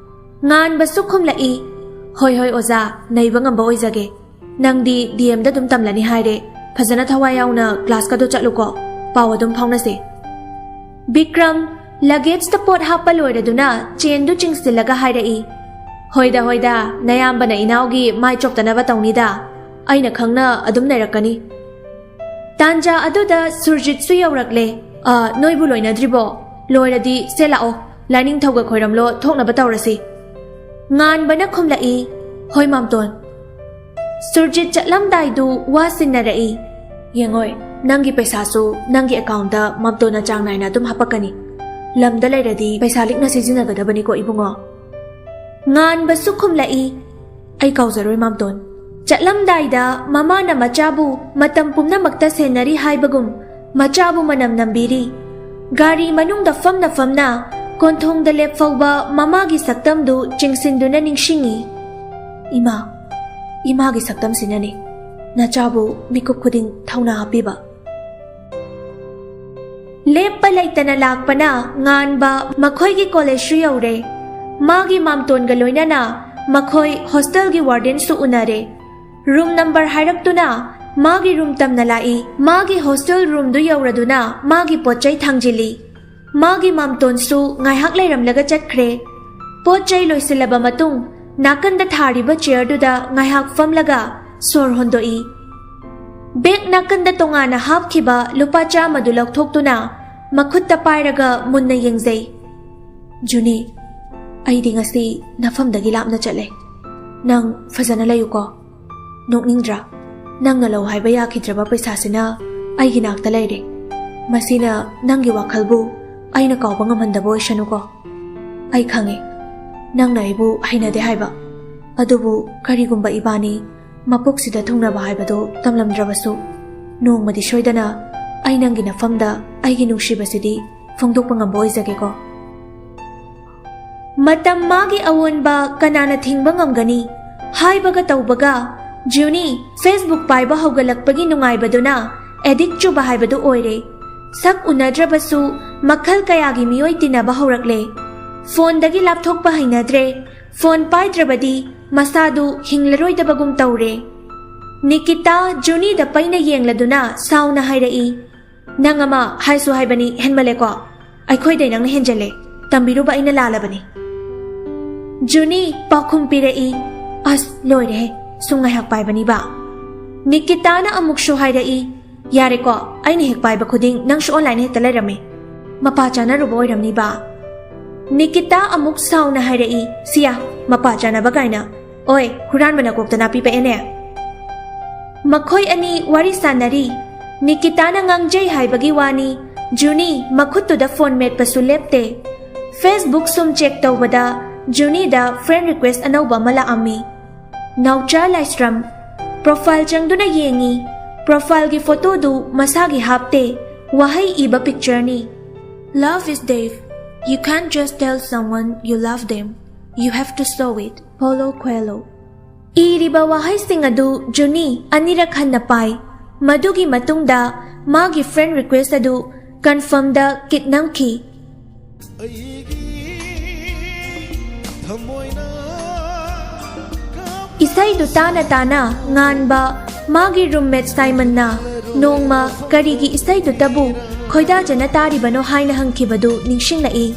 ꯉꯥꯟꯕꯁꯨ ꯈꯨꯝꯂꯛꯏ, "ꯍꯣꯏ, ꯍꯣꯏ, ꯑꯣꯖꯥ, ꯅꯩꯕ ꯉꯝꯕ ꯑꯣꯏꯖꯒꯦ꯫ ꯅꯪꯗꯤ ꯗꯤ ꯑꯦꯝꯗ ꯑꯗꯨꯝ ꯇꯝꯂꯅꯤ ꯍꯥꯏꯔꯦ꯫ ꯐꯖꯅ ꯊꯋꯥꯏ ꯌꯥꯎꯅ ꯀ꯭ꯂꯥꯁꯀꯗꯣ ꯆꯠꯂꯨꯀꯣ꯫ ꯄꯥꯎ ꯑꯗꯨꯝ ꯐꯥꯎꯅꯁꯦ꯫" ꯕꯤꯀ꯭ꯔꯝ ꯂꯒꯦꯖꯇ ꯄꯣꯠ ꯍꯥꯞꯄ ꯂꯣꯏꯔꯗꯨꯅ ꯆꯦꯟꯗꯨ ꯆꯤꯡꯁꯤꯜꯂꯒ ꯍꯥꯏꯔꯛꯏ, "ꯍꯣꯏꯗ, ꯍꯣꯏꯗ, ꯅꯌꯥꯝꯕꯅ ꯏꯅꯥꯎꯒꯤ ꯃꯥꯏ ꯆꯣꯞꯇꯅꯕ ꯇꯧꯅꯤꯗ꯫ ꯑꯩꯅ ꯈꯪꯅ ꯑꯗꯨꯝ ꯅꯩꯔꯛꯀꯅꯤ꯫" ꯇꯥꯟꯖꯥ ꯑꯗꯨꯗ ꯁꯨꯔꯖꯤꯠꯁꯨ ꯌꯧꯔꯛꯂꯦ꯫ "ꯑ, ꯅꯣꯏꯕꯨ ꯂꯣꯏꯅꯗ꯭ꯔꯤꯕꯣ? ꯂꯣꯏꯔꯗꯤ ꯁꯦ ꯂꯥꯛꯑꯣ, ꯂꯥꯏꯅꯤꯡꯊꯧꯒ ꯈꯣꯏꯔꯝꯂꯣ, ꯊꯣꯛꯅꯕ ꯇꯧꯔꯁꯤ꯫" ꯉꯥꯟꯕꯅ ꯈꯨꯝꯂꯛꯏ, "ꯍꯣꯏ ꯃꯥꯝꯇꯣꯟ꯫" ꯁꯨꯔꯖꯤꯠ ꯆꯠꯂꯝꯗꯥꯏꯗꯨ ꯋꯥ ꯁꯤꯟꯅꯔꯛꯏ, "ꯌꯦꯡꯉꯣꯏ, ꯅꯪꯒꯤ ꯄꯩꯁꯥꯁꯨ ꯅꯪꯒꯤ ꯑꯦꯀꯥꯎꯟꯗ ꯃꯥꯝꯇꯣꯟꯅ ꯆꯥꯡ ꯅꯥꯏꯅ ꯑꯗꯨꯝ ꯍꯥꯞꯄꯛꯀꯅꯤ꯫ ꯂꯝꯗ ꯂꯩꯔꯗꯤ ꯄꯩꯁꯥ ꯂꯤꯛꯅ ꯁꯤꯖꯤꯟꯅꯒꯗꯕꯅꯤꯀꯣ ꯏꯕꯨꯡꯉꯣ꯫" ꯉꯥꯟꯕꯁꯨ ꯈꯨꯝꯂꯛꯏ, "ꯑꯩ ꯀꯥꯎꯖꯔꯣꯏ ꯃꯥꯝꯇꯣꯟ꯫" ꯆꯠꯂꯝꯗꯥꯏꯗ ꯃꯃꯥꯅ ꯃꯆꯥꯕꯨ ꯃꯇꯝ ꯄꯨꯝꯅꯃꯛꯇ ꯁꯦꯟꯅꯔꯤ ꯍꯥꯏꯕꯒꯨꯝ ꯃꯆꯥꯕꯨ ꯃꯅꯝ ꯅꯝꯕꯤꯔꯤ꯫ ꯒꯥꯔꯤ ꯃꯅꯨꯡꯗ ꯐꯝꯅ ꯐꯝꯅ ꯀꯣꯟꯊꯣꯡꯗ ꯂꯦꯞꯐꯧꯕ ꯃꯃꯥꯒꯤ ꯁꯛꯇꯝꯗꯨ ꯆꯤꯡꯁꯤꯟꯗꯨꯅ ꯅꯤꯡꯁꯤꯡꯏ꯫ "ꯏꯃꯥ, ꯏꯃꯥꯒꯤ ꯁꯛꯇꯝꯁꯤꯅꯅꯤ ꯅꯆꯥꯕꯨ ꯃꯤꯀꯨꯞ ꯈꯨꯗꯤꯡ ꯊꯧꯅꯥ ꯍꯥꯞꯄꯤꯕ꯫" ꯂꯦꯞꯄ ꯂꯩꯇꯅ ꯂꯥꯛꯄꯅ ꯉꯥꯟꯕ ꯃꯈꯣꯏꯒꯤ ꯀꯣꯂꯦꯖꯁꯨ ꯌꯧꯔꯦ꯫ ꯃꯥꯒꯤ ꯃꯥꯝꯇꯣꯟꯒ ꯂꯣꯏꯅꯅ ꯃꯈꯣꯏ ꯍꯣꯁꯇꯦꯜꯒꯤ ꯋꯥꯔꯗꯦꯟꯁꯨ ꯎꯅꯔꯦ꯫ ꯔꯨꯝ ꯅꯝꯕꯔ ꯍꯥꯏꯔꯛꯇꯨꯅ ꯃꯥꯒꯤ ꯔꯨꯝ ꯇꯝꯅ ꯂꯥꯛꯏ꯫ ꯃꯥꯒꯤ ꯍꯣꯁꯇꯦꯜ ꯔꯨꯝꯗꯨ ꯌꯧꯔꯗꯨꯅ ꯃꯥꯒꯤ ꯄꯣꯠ ꯆꯩ ꯊꯥꯡꯖꯤꯜꯂꯤ꯫ ꯃꯥꯒꯤ ꯃꯥꯝꯇꯣꯟꯁꯨ ꯉꯥꯏꯍꯥꯛ ꯂꯩꯔꯝꯂꯒ ꯆꯠꯈ꯭ꯔꯦ꯫ ꯄꯣꯠ ꯆꯩ ꯂꯣꯏꯁꯤꯜꯂꯕ ꯃꯇꯨꯡ, ꯅꯥꯀꯟꯗ ꯊꯥꯔꯤꯕ ꯆꯤꯌꯔꯗꯨꯗ ꯉꯥꯏꯍꯥꯛ ꯐꯝꯂꯒ ꯁꯣꯔ ꯍꯣꯟꯗꯣꯛꯏ꯫ ꯕꯦꯒ ꯅꯥꯀꯟꯗ ꯇꯣꯉꯥꯟꯅ ꯍꯥꯞꯈꯤꯕ ꯂꯨꯄꯥ ꯆꯥꯝꯃꯗꯨ ꯂꯧꯊꯣꯛꯇꯨꯅ ꯃꯈꯨꯠꯇ ꯄꯥꯏꯔꯒ ꯃꯨꯟꯅ ꯌꯦꯡꯖꯩ꯫ "ꯖꯨꯅꯤ, ꯑꯩꯗꯤ ꯉꯁꯤ ꯅꯐꯝꯗꯒꯤ ꯂꯥꯞꯅ ꯆꯠꯂꯦ꯫ ꯅꯪ ꯐꯖꯅ ꯂꯩꯌꯨꯀꯣ꯫ ꯅꯣꯛꯅꯤꯡꯗ꯭ꯔꯥ? ꯅꯪꯅ ꯂꯧ ꯍꯥꯏꯕ ꯌꯥꯈꯤꯗ꯭ꯔꯕ ꯄꯩꯁꯥꯁꯤꯅ ꯑꯩꯒꯤ ꯅꯥꯛꯇ ꯂꯩꯔꯦ꯫ ꯃꯁꯤꯅ ꯅꯪꯒꯤ ꯋꯥꯈꯜꯕꯨ ꯑꯩꯅ ꯀꯥꯎꯕ ꯉꯝꯍꯟꯗꯕ ꯑꯣꯏꯁꯅꯨꯀꯣ꯫ ꯑꯩ ꯈꯪꯉꯦ, ꯅꯪꯅ ꯑꯩꯕꯨ ꯍꯩꯅꯗꯦ ꯍꯥꯏꯕ꯫ ꯑꯗꯨꯕꯨ ꯀꯔꯤꯒꯨꯝꯕ ꯏꯕꯥꯅꯤ ꯃꯄꯣꯛꯁꯤꯗ ꯊꯨꯡꯅꯕ ꯍꯥꯏꯕꯗꯨ ꯇꯝꯂꯝꯗ꯭ꯔꯕꯁꯨ, ꯅꯣꯡꯃꯗꯤ ꯁꯣꯏꯗꯅ ꯑꯩ ꯅꯪꯒꯤ ꯅꯐꯝꯗ ꯑꯩꯒꯤ ꯅꯨꯡꯁꯤꯕꯁꯤꯗꯤ ꯐꯣꯡꯗꯣꯛꯄ ꯉꯝꯕ ꯑꯣꯏꯖꯒꯦꯀꯣ꯫" ꯃꯇꯝ ꯃꯥꯒꯤ ꯑꯑꯣꯟꯕ ꯀꯅꯥꯅ ꯊꯤꯡꯕ ꯉꯝꯒꯅꯤ? ꯍꯥꯏꯕꯒ ꯇꯧꯕꯒ, ꯖꯨꯅꯤ Facebook ꯄꯥꯏꯕ ꯍꯧꯒꯠꯂꯛꯄꯒꯤ ꯅꯨꯡꯉꯥꯏꯕꯗꯨꯅ ꯑꯦꯗꯤꯛ ꯆꯨꯕ ꯍꯥꯏꯕꯗꯨ ꯑꯣꯏꯔꯦ꯫ ꯁꯛ ꯎꯅꯗ꯭ꯔꯕꯁꯨ ꯃꯈꯜ ꯀꯌꯥꯒꯤ ꯃꯤꯑꯣꯏ ꯇꯤꯟꯅꯕ ꯍꯧꯔꯛꯂꯦ꯫ ꯐꯣꯟꯗꯒꯤ ꯂꯥꯞꯊꯣꯛꯄ ꯍꯩꯅꯗ꯭ꯔꯦ꯫ ꯐꯣꯟ ꯄꯥꯏꯗ꯭ꯔꯕꯗꯤ ꯃꯁꯥꯗꯨ ꯍꯤꯡꯂꯔꯣꯏꯗꯕꯒꯨꯝ ꯇꯧꯔꯦ꯫ ꯅꯤꯀꯤꯇꯥ ꯖꯨꯅꯤꯗ ꯄꯩꯅ ꯌꯦꯡꯂꯗꯨꯅ ꯁꯥꯎꯅ ꯍꯥꯏꯔꯛꯏ, "ꯅꯪ ꯑꯃ ꯍꯥꯏꯁꯨ ꯍꯥꯏꯕꯅꯤ, ꯍꯦꯟꯃꯜꯂꯦꯀꯣ꯫ ꯑꯩꯈꯣꯏꯗꯩ ꯅꯪꯅ ꯍꯦꯟꯖꯜꯂꯦ꯫ ꯇꯝꯕꯤꯔꯨꯕ ꯑꯩꯅ ꯂꯥꯜꯂꯕꯅꯤ꯫" ꯖꯨꯅꯤ ꯄꯥꯎꯈꯨꯝ ꯄꯤꯔꯛꯏ, "ꯑꯁ, ꯂꯣꯏꯔꯦꯍꯦ, ꯁꯨꯝ ꯉꯥꯏꯍꯥꯛ ꯄꯥꯏꯕꯅꯤꯕ꯫" ꯅꯤꯀꯤꯇꯥꯅ ꯑꯃꯨꯛꯁꯨ ꯍꯥꯏꯔꯛꯏ, "ꯌꯥꯔꯦꯀꯣ, ꯑꯩꯅ ꯍꯦꯛ ꯄꯥꯏꯕ ꯈꯨꯗꯤꯡ ꯅꯪꯁꯨ ꯑꯣꯟꯂꯥꯏꯟ ꯍꯦꯛꯇ ꯂꯩꯔꯝꯃꯤ꯫ ꯃꯄꯥ ꯆꯥꯅꯔꯨꯕ ꯑꯣꯏꯔꯝꯅꯤꯕ꯫" ꯅꯤꯀꯤꯇꯥ ꯑꯃꯨꯛ ꯁꯥꯎꯅ ꯍꯥꯏꯔꯛꯏ, "ꯁꯤꯌꯥ, ꯃꯄꯥ ꯆꯥꯅꯕ ꯀꯥꯏꯅ꯫ ꯑꯣꯏ, ꯍꯨꯔꯥꯟꯕ ꯅꯀꯣꯛꯇ ꯅꯥꯄꯤ ꯄꯛꯑꯦꯅꯦ꯫" ꯃꯈꯣꯏ ꯑꯅꯤ ꯋꯥꯔꯤ ꯁꯥꯟꯅꯔꯤ꯫ ꯅꯤꯀꯤꯇꯥꯅ ꯉꯥꯡꯖꯩ ꯍꯥꯏꯕꯒꯤ ꯋꯥꯅꯤ, ꯖꯨꯅꯤ ꯃꯈꯨꯠꯇꯨꯗ ꯐꯣꯟ ꯃꯦꯠꯄꯁꯨ ꯂꯦꯞꯇꯦ꯫ Facebook ꯁꯨꯝ ꯆꯦꯛ ꯇꯧꯕꯗ ꯖꯨꯅꯤꯗ ꯐ꯭ꯔꯦꯟ ꯔꯤꯀ꯭ꯋꯦꯁ ꯑꯅꯧꯕ ꯑꯃ ꯂꯥꯛꯑꯝꯃꯤ꯫ ꯅꯥꯎꯆꯥ ꯂꯥꯏꯁ꯭ꯔꯝ꯫ ꯄ꯭ꯔꯣꯐꯥꯏꯜ ꯆꯪꯗꯨꯅ ꯌꯦꯡꯉꯤ꯫ ꯄ꯭ꯔꯣꯐꯥꯏꯜꯒꯤ ꯐꯣꯇꯣꯗꯨ ꯃꯁꯥꯒꯤ ꯍꯥꯞꯇꯦ, ꯋꯥꯍꯩ ꯏꯕ ꯄꯤꯛꯆꯔꯅꯤ꯫ "Love is deaf. You can't just tell someone you love them. You have to show it." Paulo Coelho꯫ ꯏꯔꯤꯕ ꯋꯥꯍꯩꯁꯤꯡ ꯑꯗꯨ ꯖꯨꯅꯤ ꯑꯅꯤꯔꯛ ꯍꯟꯅ ꯄꯥꯏ꯫ ꯃꯗꯨꯒꯤ ꯃꯇꯨꯡꯗ ꯃꯥꯒꯤ ꯐ꯭ꯔꯦꯟ ꯔꯤꯀ꯭ꯋꯦꯁ ꯑꯗꯨ ꯀꯟꯐꯥꯔꯝꯗ ꯀꯤꯛ ꯅꯝꯈꯤ꯫ ꯏꯁꯩꯗꯨ ꯇꯥꯅ ꯇꯥꯅ ꯉꯥꯟꯕ ꯃꯥꯒꯤ ꯔꯨꯝꯃꯦꯠ ꯁꯥꯏꯃꯟꯅ ꯅꯣꯡꯃ ꯀꯔꯤꯒꯤ ꯏꯁꯩꯗꯨꯇꯕꯨ ꯈꯣꯏꯗꯥꯖꯅ ꯇꯥꯔꯤꯕꯅꯣ ꯍꯥꯏꯅ ꯍꯪꯈꯤꯕꯗꯨ ꯅꯤꯡꯁꯤꯡꯂꯛꯏ꯫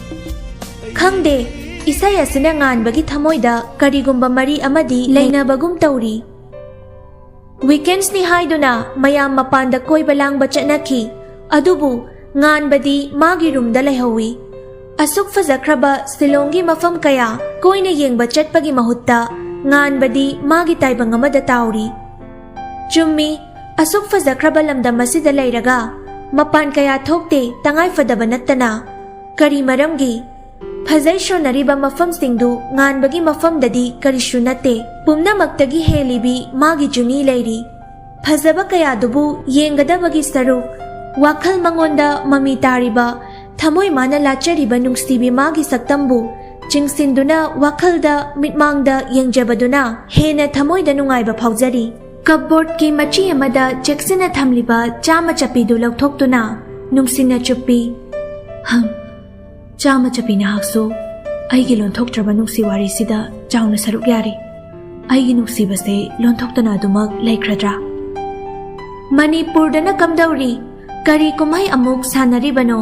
ꯈꯪꯗꯦ, ꯏꯁꯩ ꯑꯁꯤꯅ ꯉꯥꯟꯕꯒꯤ ꯊꯃꯣꯏꯗ ꯀꯔꯤꯒꯨꯝꯕ ꯃꯔꯤ ꯑꯃꯗꯤ ꯂꯩꯅꯕꯒꯨꯝ ꯇꯧꯔꯤ꯫ ꯋꯤꯀꯦꯟꯁꯅꯤ ꯍꯥꯏꯗꯨꯅ ꯃꯌꯥꯝ ꯃꯄꯥꯟꯗ ꯀꯣꯏꯕ ꯂꯥꯡꯕ ꯆꯠꯅꯈꯤ, ꯑꯗꯨꯕꯨ ꯉꯥꯟꯕꯗꯤ ꯃꯥꯒꯤ ꯔꯨꯝꯗ ꯂꯩꯍꯧꯏ꯫ ꯑꯁꯨꯛ ꯐꯖꯈ꯭ꯔꯕ ꯁꯤꯂꯣꯡꯒꯤ ꯃꯐꯝ ꯀꯌꯥ ꯀꯣꯏꯅ ꯌꯦꯡꯕ ꯆꯠꯄꯒꯤ ꯃꯍꯨꯠꯇ ꯉꯥꯟꯕꯗꯤ ꯃꯥꯒꯤ ꯇꯥꯏꯕꯪ ꯑꯃꯗ ꯇꯥꯎꯔꯤ꯫ ꯆꯨꯝꯃꯤ, ꯑꯁꯨꯛ ꯐꯖꯈ꯭ꯔꯕ ꯂꯝꯗꯝ ꯑꯁꯤꯗ ꯂꯩꯔꯒ ꯃꯄꯥꯟ ꯀꯌꯥ ꯊꯣꯛꯇꯦ, ꯇꯉꯥꯏ ꯐꯗꯕ ꯅꯠꯇꯅ꯫ ꯀꯔꯤ ꯃꯔꯝꯒꯤ? ꯐꯖꯩ ꯁꯣꯟꯅꯔꯤꯕ ꯃꯐꯝꯁꯤꯡꯗꯨ ꯉꯥꯟꯕꯒꯤ ꯃꯐꯝꯗꯗꯤ ꯀꯔꯤꯁꯨ ꯅꯠꯇꯦ꯫ ꯄꯨꯝꯅꯃꯛꯇꯒꯤ ꯍꯦꯜꯂꯤꯕꯤ ꯃꯥꯒꯤ ꯖꯨꯅꯤ ꯂꯩꯔꯤ꯫ ꯐꯖꯕ ꯀꯌꯥꯗꯨꯕꯨ ꯌꯦꯡꯒꯗꯕꯒꯤ ꯁꯔꯨꯛ, ꯋꯥꯈꯜ ꯃꯉꯣꯟꯗ ꯃꯃꯤ ꯇꯥꯔꯤꯕ, ꯊꯃꯣꯏ ꯃꯥꯅ ꯂꯥꯠꯆꯔꯤꯕ ꯅꯨꯡꯁꯤꯕꯤ ꯃꯥꯒꯤ ꯁꯛꯇꯝꯕꯨ ꯆꯤꯡꯁꯤꯟꯗꯨꯅ ꯋꯥꯈꯜꯗ ꯃꯤꯠꯃꯥꯡꯗ ꯌꯦꯡꯖꯕꯗꯨꯅ ꯍꯦꯟꯅ ꯊꯃꯣꯏꯗ ꯅꯨꯡꯉꯥꯏꯕ ꯐꯥꯎꯖꯔꯤ꯫ ꯀꯞꯕꯣꯔꯗꯀꯤ ꯃꯆꯤ ꯑꯃꯗ ꯆꯦꯛꯁꯤꯟꯅ ꯊꯝꯂꯤꯕ ꯆꯥꯃ ꯆꯞꯄꯤꯗꯨ ꯂꯧꯊꯣꯛꯇꯨꯅ ꯅꯨꯡꯁꯤꯅ ꯆꯨꯞꯄꯤ꯫ ꯍꯝ, ꯆꯥꯃ ꯆꯞꯄꯤ ꯅꯍꯥꯛꯁꯨ ꯑꯩꯒꯤ ꯂꯣꯟꯊꯣꯛꯇ꯭ꯔꯕ ꯅꯨꯡꯁꯤ ꯋꯥꯔꯤꯁꯤꯗ ꯆꯥꯎꯅ ꯁꯔꯨꯛ ꯌꯥꯔꯤ꯫ ꯑꯩꯒꯤ ꯅꯨꯡꯁꯤꯕꯁꯦ ꯂꯣꯟꯊꯣꯛꯇꯅ ꯑꯗꯨꯃꯛ ꯂꯩꯈ꯭ꯔꯗ꯭ꯔꯥ? ꯃꯅꯤꯄꯨꯔꯗꯅ ꯀꯝꯗꯧꯔꯤ? ꯀꯔꯤ ꯀꯨꯝꯍꯩ ꯑꯃꯨꯛ ꯁꯥꯟꯅꯔꯤꯕꯅꯣ?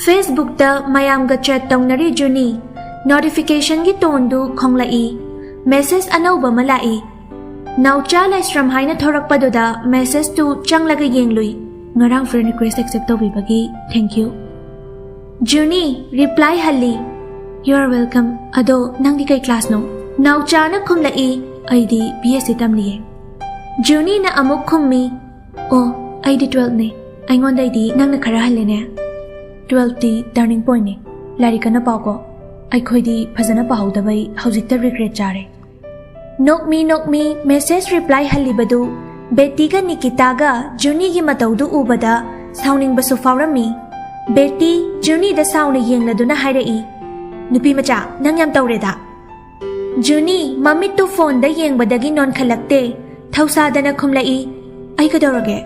ꯐꯦꯁꯕꯨꯛꯇ ꯃꯌꯥꯝꯒ ꯆꯦꯠ ꯇꯧꯅꯔꯤ ꯖꯨꯅꯤ꯫ ꯅꯣꯇꯤꯐꯤꯀꯦꯁꯟꯒꯤ ꯇꯣꯟꯗꯨ ꯈꯣꯡꯂꯛꯏ꯫ ꯃꯦꯁꯦꯖ ꯑꯅꯧꯕ ꯑꯃ ꯂꯥꯛꯏ꯫ ꯅꯥꯎꯆꯥ ꯂꯥꯏꯁ꯭ꯔꯝ ꯍꯥꯏꯅ ꯊꯣꯔꯛꯄꯗꯨꯗ ꯃꯦꯁꯦꯖꯇꯨ ꯆꯪꯂꯒ ꯌꯦꯡꯂꯨꯏ꯫ ꯉꯔꯥꯡ ꯐ꯭ꯔꯦꯟ ꯔꯤꯀ꯭ꯋꯦꯁ ꯑꯦꯛꯁꯦꯞ ꯇꯧꯕꯤꯕꯒꯤ thank you꯫ ꯖꯨꯅꯤ ꯔꯤꯄ꯭ꯂꯥꯏ ꯍꯜꯂꯤ꯫ You are welcome꯫ ꯑꯗꯣ ꯅꯪꯗꯤ ꯀꯩ ꯀ꯭ꯂꯥꯁꯅꯣ? ꯅꯥꯎꯆꯥꯅ ꯈꯨꯝꯂꯛꯏ꯫ ꯑꯩꯗꯤ ꯕꯤ ꯑꯦꯁ ꯁꯤ ꯇꯝꯂꯤꯌꯦ꯫ ꯖꯨꯅꯤꯅ ꯑꯃꯨꯛ ꯈꯨꯝꯃꯤ꯫ ꯑꯣ, ꯑꯩꯗꯤ ꯇꯨꯋꯦꯜꯐꯅꯦ꯫ ꯑꯩꯉꯣꯟꯗꯩꯗꯤ ꯅꯪꯅ ꯈꯔ ꯍꯜꯂꯦꯅꯦ꯫ ꯇꯨꯋꯦꯜꯐꯇꯤ ꯇꯔꯅꯤꯡ ꯄꯣꯏꯟꯅꯦ꯫ ꯂꯥꯏꯔꯤꯛ ꯀꯟꯅ ꯄꯥꯎꯀꯣ꯫ ꯑꯩꯈꯣꯏꯗꯤ ꯐꯖꯅ ꯄꯥꯍꯧꯗꯕꯩ ꯍꯧꯖꯤꯛꯇ ꯔꯤꯒ꯭ꯔꯦꯠ ꯆꯥꯔꯦ꯫ ꯅꯣꯛꯃꯤ ꯅꯣꯛꯃꯤ ꯃꯦꯁꯦꯖ ꯔꯤꯄ꯭ꯂꯥꯏ ꯍꯜꯂꯤꯕꯗꯨ ꯕꯦꯇꯤꯒ ꯅꯤꯀꯤꯇꯥꯒ ꯖꯨꯅꯤꯒꯤ ꯃꯇꯧꯗꯨ ꯎꯕꯗ ꯁꯥꯎꯅꯤꯡꯕꯁꯨ ꯐꯥꯎꯔꯝꯃꯤ꯫ ꯕꯦꯇꯤ ꯖꯨꯅꯤꯗ ꯁꯥꯎꯅ ꯌꯦꯡꯂꯗꯨꯅ ꯍꯥꯏꯔꯛꯏ, "ꯅꯨꯄꯤ ꯃꯆꯥ, ꯅꯪ ꯌꯥꯝ ꯇꯧꯔꯦꯗ!" ꯖꯨꯅꯤ ꯃꯃꯤꯠꯇꯨ ꯐꯣꯟꯗ ꯌꯦꯡꯕꯗꯒꯤ ꯅꯣꯟꯈꯠꯂꯛꯇꯦ꯫ ꯊꯧꯁꯥꯗꯅ ꯈꯨꯝꯂꯛꯏ, "ꯑꯩ ꯀꯩꯗꯧꯔꯒꯦ?"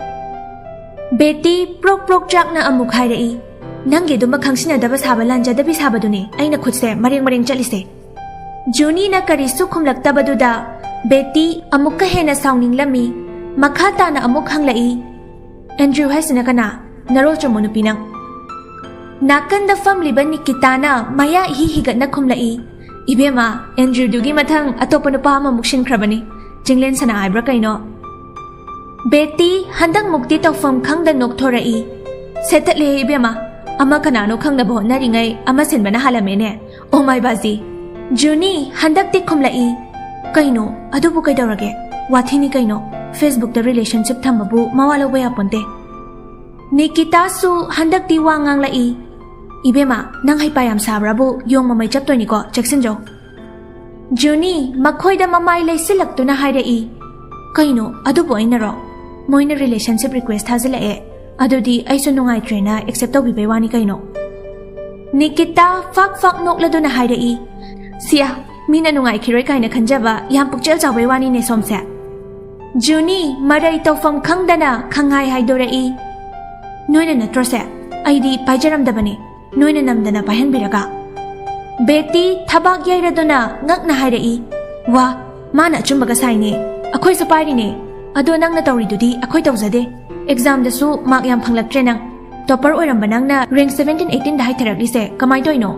ꯕꯦꯇꯤ ꯄ꯭ꯔꯣꯛ ꯄ꯭ꯔꯣꯛ ꯆꯥꯛꯅ ꯑꯃꯨꯛ ꯍꯥꯏꯔꯛꯏ, "ꯅꯪꯒꯤ ꯑꯗꯨꯝꯕ ꯈꯪꯁꯤꯟꯅꯗꯕ ꯁꯥꯕ ꯂꯥꯟꯖꯗꯕꯤ ꯁꯥꯕꯗꯨꯅꯦ ꯑꯩꯅ ꯈꯨꯠꯁꯦ ꯃꯔꯦꯡ ꯃꯔꯦꯡ ꯆꯠꯂꯤꯁꯦ꯫" ꯖꯨꯅꯤꯅ ꯀꯔꯤꯁꯨ ꯈꯨꯝꯂꯛꯇꯕꯗꯨꯗ ꯕꯦꯇꯤ ꯑꯃꯨꯛꯀ ꯍꯦꯟꯅ ꯁꯥꯎꯅꯤꯡꯂꯝꯃꯤ꯫ ꯃꯈꯥ ꯇꯥꯅ ꯑꯃꯨꯛ ꯍꯪꯂꯛꯏ, "ꯑꯦꯟꯗ꯭ꯔꯨ ꯍꯥꯏꯁꯤꯅ ꯀꯅꯥ? ꯅꯔꯣꯜ ꯆꯨꯝꯃꯨ ꯅꯨꯄꯤ ꯅꯪ?" ꯅꯥꯀꯟꯗ ꯐꯝꯂꯤꯕ ꯅꯤꯀꯤꯇꯥꯅ ꯃꯌꯥ ꯏꯍꯤ ꯍꯤꯒꯠꯅ ꯈꯨꯝꯂꯛꯏ, "ꯏꯕꯦꯝꯃ, ꯑꯦꯟꯗ꯭ꯔꯨꯗꯨꯒꯤ ꯃꯊꯪ ꯑꯇꯣꯞꯄ ꯅꯨꯄꯥ ꯑꯃꯃꯨꯛ ꯁꯤꯟꯈ꯭ꯔꯕꯅꯤ꯫ ꯆꯤꯡꯂꯦꯟ ꯁꯅꯥ ꯍꯥꯏꯕ꯭ꯔꯥ ꯀꯩꯅꯣ?" ꯕꯦꯇꯤ ꯍꯟꯗꯛ ꯃꯨꯛꯇꯤ ꯇꯧꯐꯝ ꯈꯪꯗ ꯅꯣꯛꯊꯣꯔꯛꯏ, "ꯁꯦꯠꯇꯠꯂꯦ ꯏꯕꯦꯝꯃ, ꯑꯃ ꯀꯅꯥꯅꯣ ꯈꯪꯅꯕ ꯍꯣꯠꯅꯔꯤꯉꯩ ꯑꯃ ꯁꯤꯟꯕꯅ ꯍꯥꯜꯂꯝꯃꯦꯅꯦ꯫ ꯑꯣ ꯃꯥꯏ ꯕꯥꯖꯤ!" ꯖꯨꯅꯤ ꯍꯟꯗꯛꯇꯤ ꯈꯨꯝꯂꯛꯏ, "ꯀꯩꯅꯣ ꯑꯗꯨꯕꯨ ꯀꯩꯗꯧꯔꯒꯦ? ꯋꯥꯊꯤꯅꯤ ꯀꯩꯅꯣ꯫ Facebookꯇ relationship ꯊꯝꯕꯕꯨ ꯃꯋꯥ ꯂꯧꯕ ꯌꯥꯄꯣꯟꯇꯦ꯫" ꯅꯤꯀꯤꯇꯥꯁꯨ ꯍꯟꯗꯛꯇꯤ ꯋꯥ ꯉꯥꯡꯂꯛꯏ, "ꯏꯕꯦꯝꯃ, ꯅꯪ ꯍꯩꯄꯥ ꯌꯥꯝ ꯁꯥꯕ꯭ꯔꯥꯕꯨ? ꯌꯣꯡ ꯃꯃꯩ ꯆꯞꯇꯣꯏꯅꯤꯀꯣ, ꯆꯦꯛꯁꯤꯟꯖꯧ꯫" ꯖꯨꯅꯤ ꯃꯈꯣꯏꯗ ꯃꯃꯥꯏ ꯂꯩꯁꯤꯜꯂꯛꯇꯨꯅ ꯍꯥꯏꯔꯛꯏ, "ꯀꯩꯅꯣ ꯑꯗꯨꯕꯨ ꯑꯩꯅꯔꯣ? ꯃꯣꯏꯅ relationship request ꯊꯥꯖꯤꯜꯂꯛꯑꯦ, ꯑꯗꯨꯗꯤ ꯑꯩꯁꯨ ꯅꯨꯡꯉꯥꯏꯇ꯭ꯔꯦꯅ accept ꯇꯧꯕꯤꯕꯩ ꯋꯥꯅꯤ ꯀꯩꯅꯣ꯫" ꯅꯤꯀꯤꯇꯥ ꯐꯥꯛ ꯐꯥꯛ ꯅꯣꯛꯂꯗꯨꯅ ꯍꯥꯏꯔꯛꯏ, "ꯁꯤꯌꯥ, ꯃꯤꯅ ꯅꯨꯡꯉꯥꯏꯈꯤꯔꯣꯏ ꯀꯥꯏꯅ ꯈꯟꯖꯕ ꯌꯥꯝ ꯄꯨꯛꯆꯦꯜ ꯆꯥꯎꯕꯩ ꯋꯥꯅꯤꯅꯦ ꯁꯣꯝꯁꯦ꯫" ꯖꯨꯅꯤ ꯃꯔꯩ ꯇꯧꯐꯝ ꯈꯪꯗꯅ ꯈꯪꯍꯥꯏ ꯍꯥꯏꯗꯣꯔꯛꯏ, "ꯅꯣꯏꯅ ꯅꯠꯇ꯭ꯔꯣꯁꯦ? ꯑꯩꯗꯤ ꯄꯥꯏꯖꯔꯝꯗꯕꯅꯤ, ꯅꯣꯏꯅ ꯅꯝꯗꯅ ꯄꯥꯏꯍꯟꯕꯤꯔꯒ꯫" ꯕꯦꯇꯤ ꯊꯕꯥꯛ ꯌꯩꯔꯗꯨꯅ ꯉꯛꯅ ꯍꯥꯏꯔꯛꯏ, "ꯋꯥ, ꯃꯥꯅ ꯑꯆꯨꯝꯕꯒ ꯁꯥꯏꯅꯦ꯫ ꯑꯩꯈꯣꯏꯁꯨ ꯄꯥꯏꯔꯤꯅꯦ꯫ ꯑꯗꯣ ꯅꯪꯅ ꯇꯧꯔꯤꯗꯨꯗꯤ ꯑꯩꯈꯣꯏ ꯇꯧꯖꯗꯦ꯫ Examꯗꯁꯨ mark ꯌꯥꯝ ꯐꯪꯂꯛꯇ꯭ꯔꯦ ꯅꯪ꯫ Topper ꯑꯣꯏꯔꯝꯕ ꯅꯪꯅ rank seventeen eighteenꯗ ꯍꯥꯏꯊꯔꯛꯂꯤꯁꯦ ꯀꯃꯥꯏ ꯇꯧꯔꯤꯅꯣ?"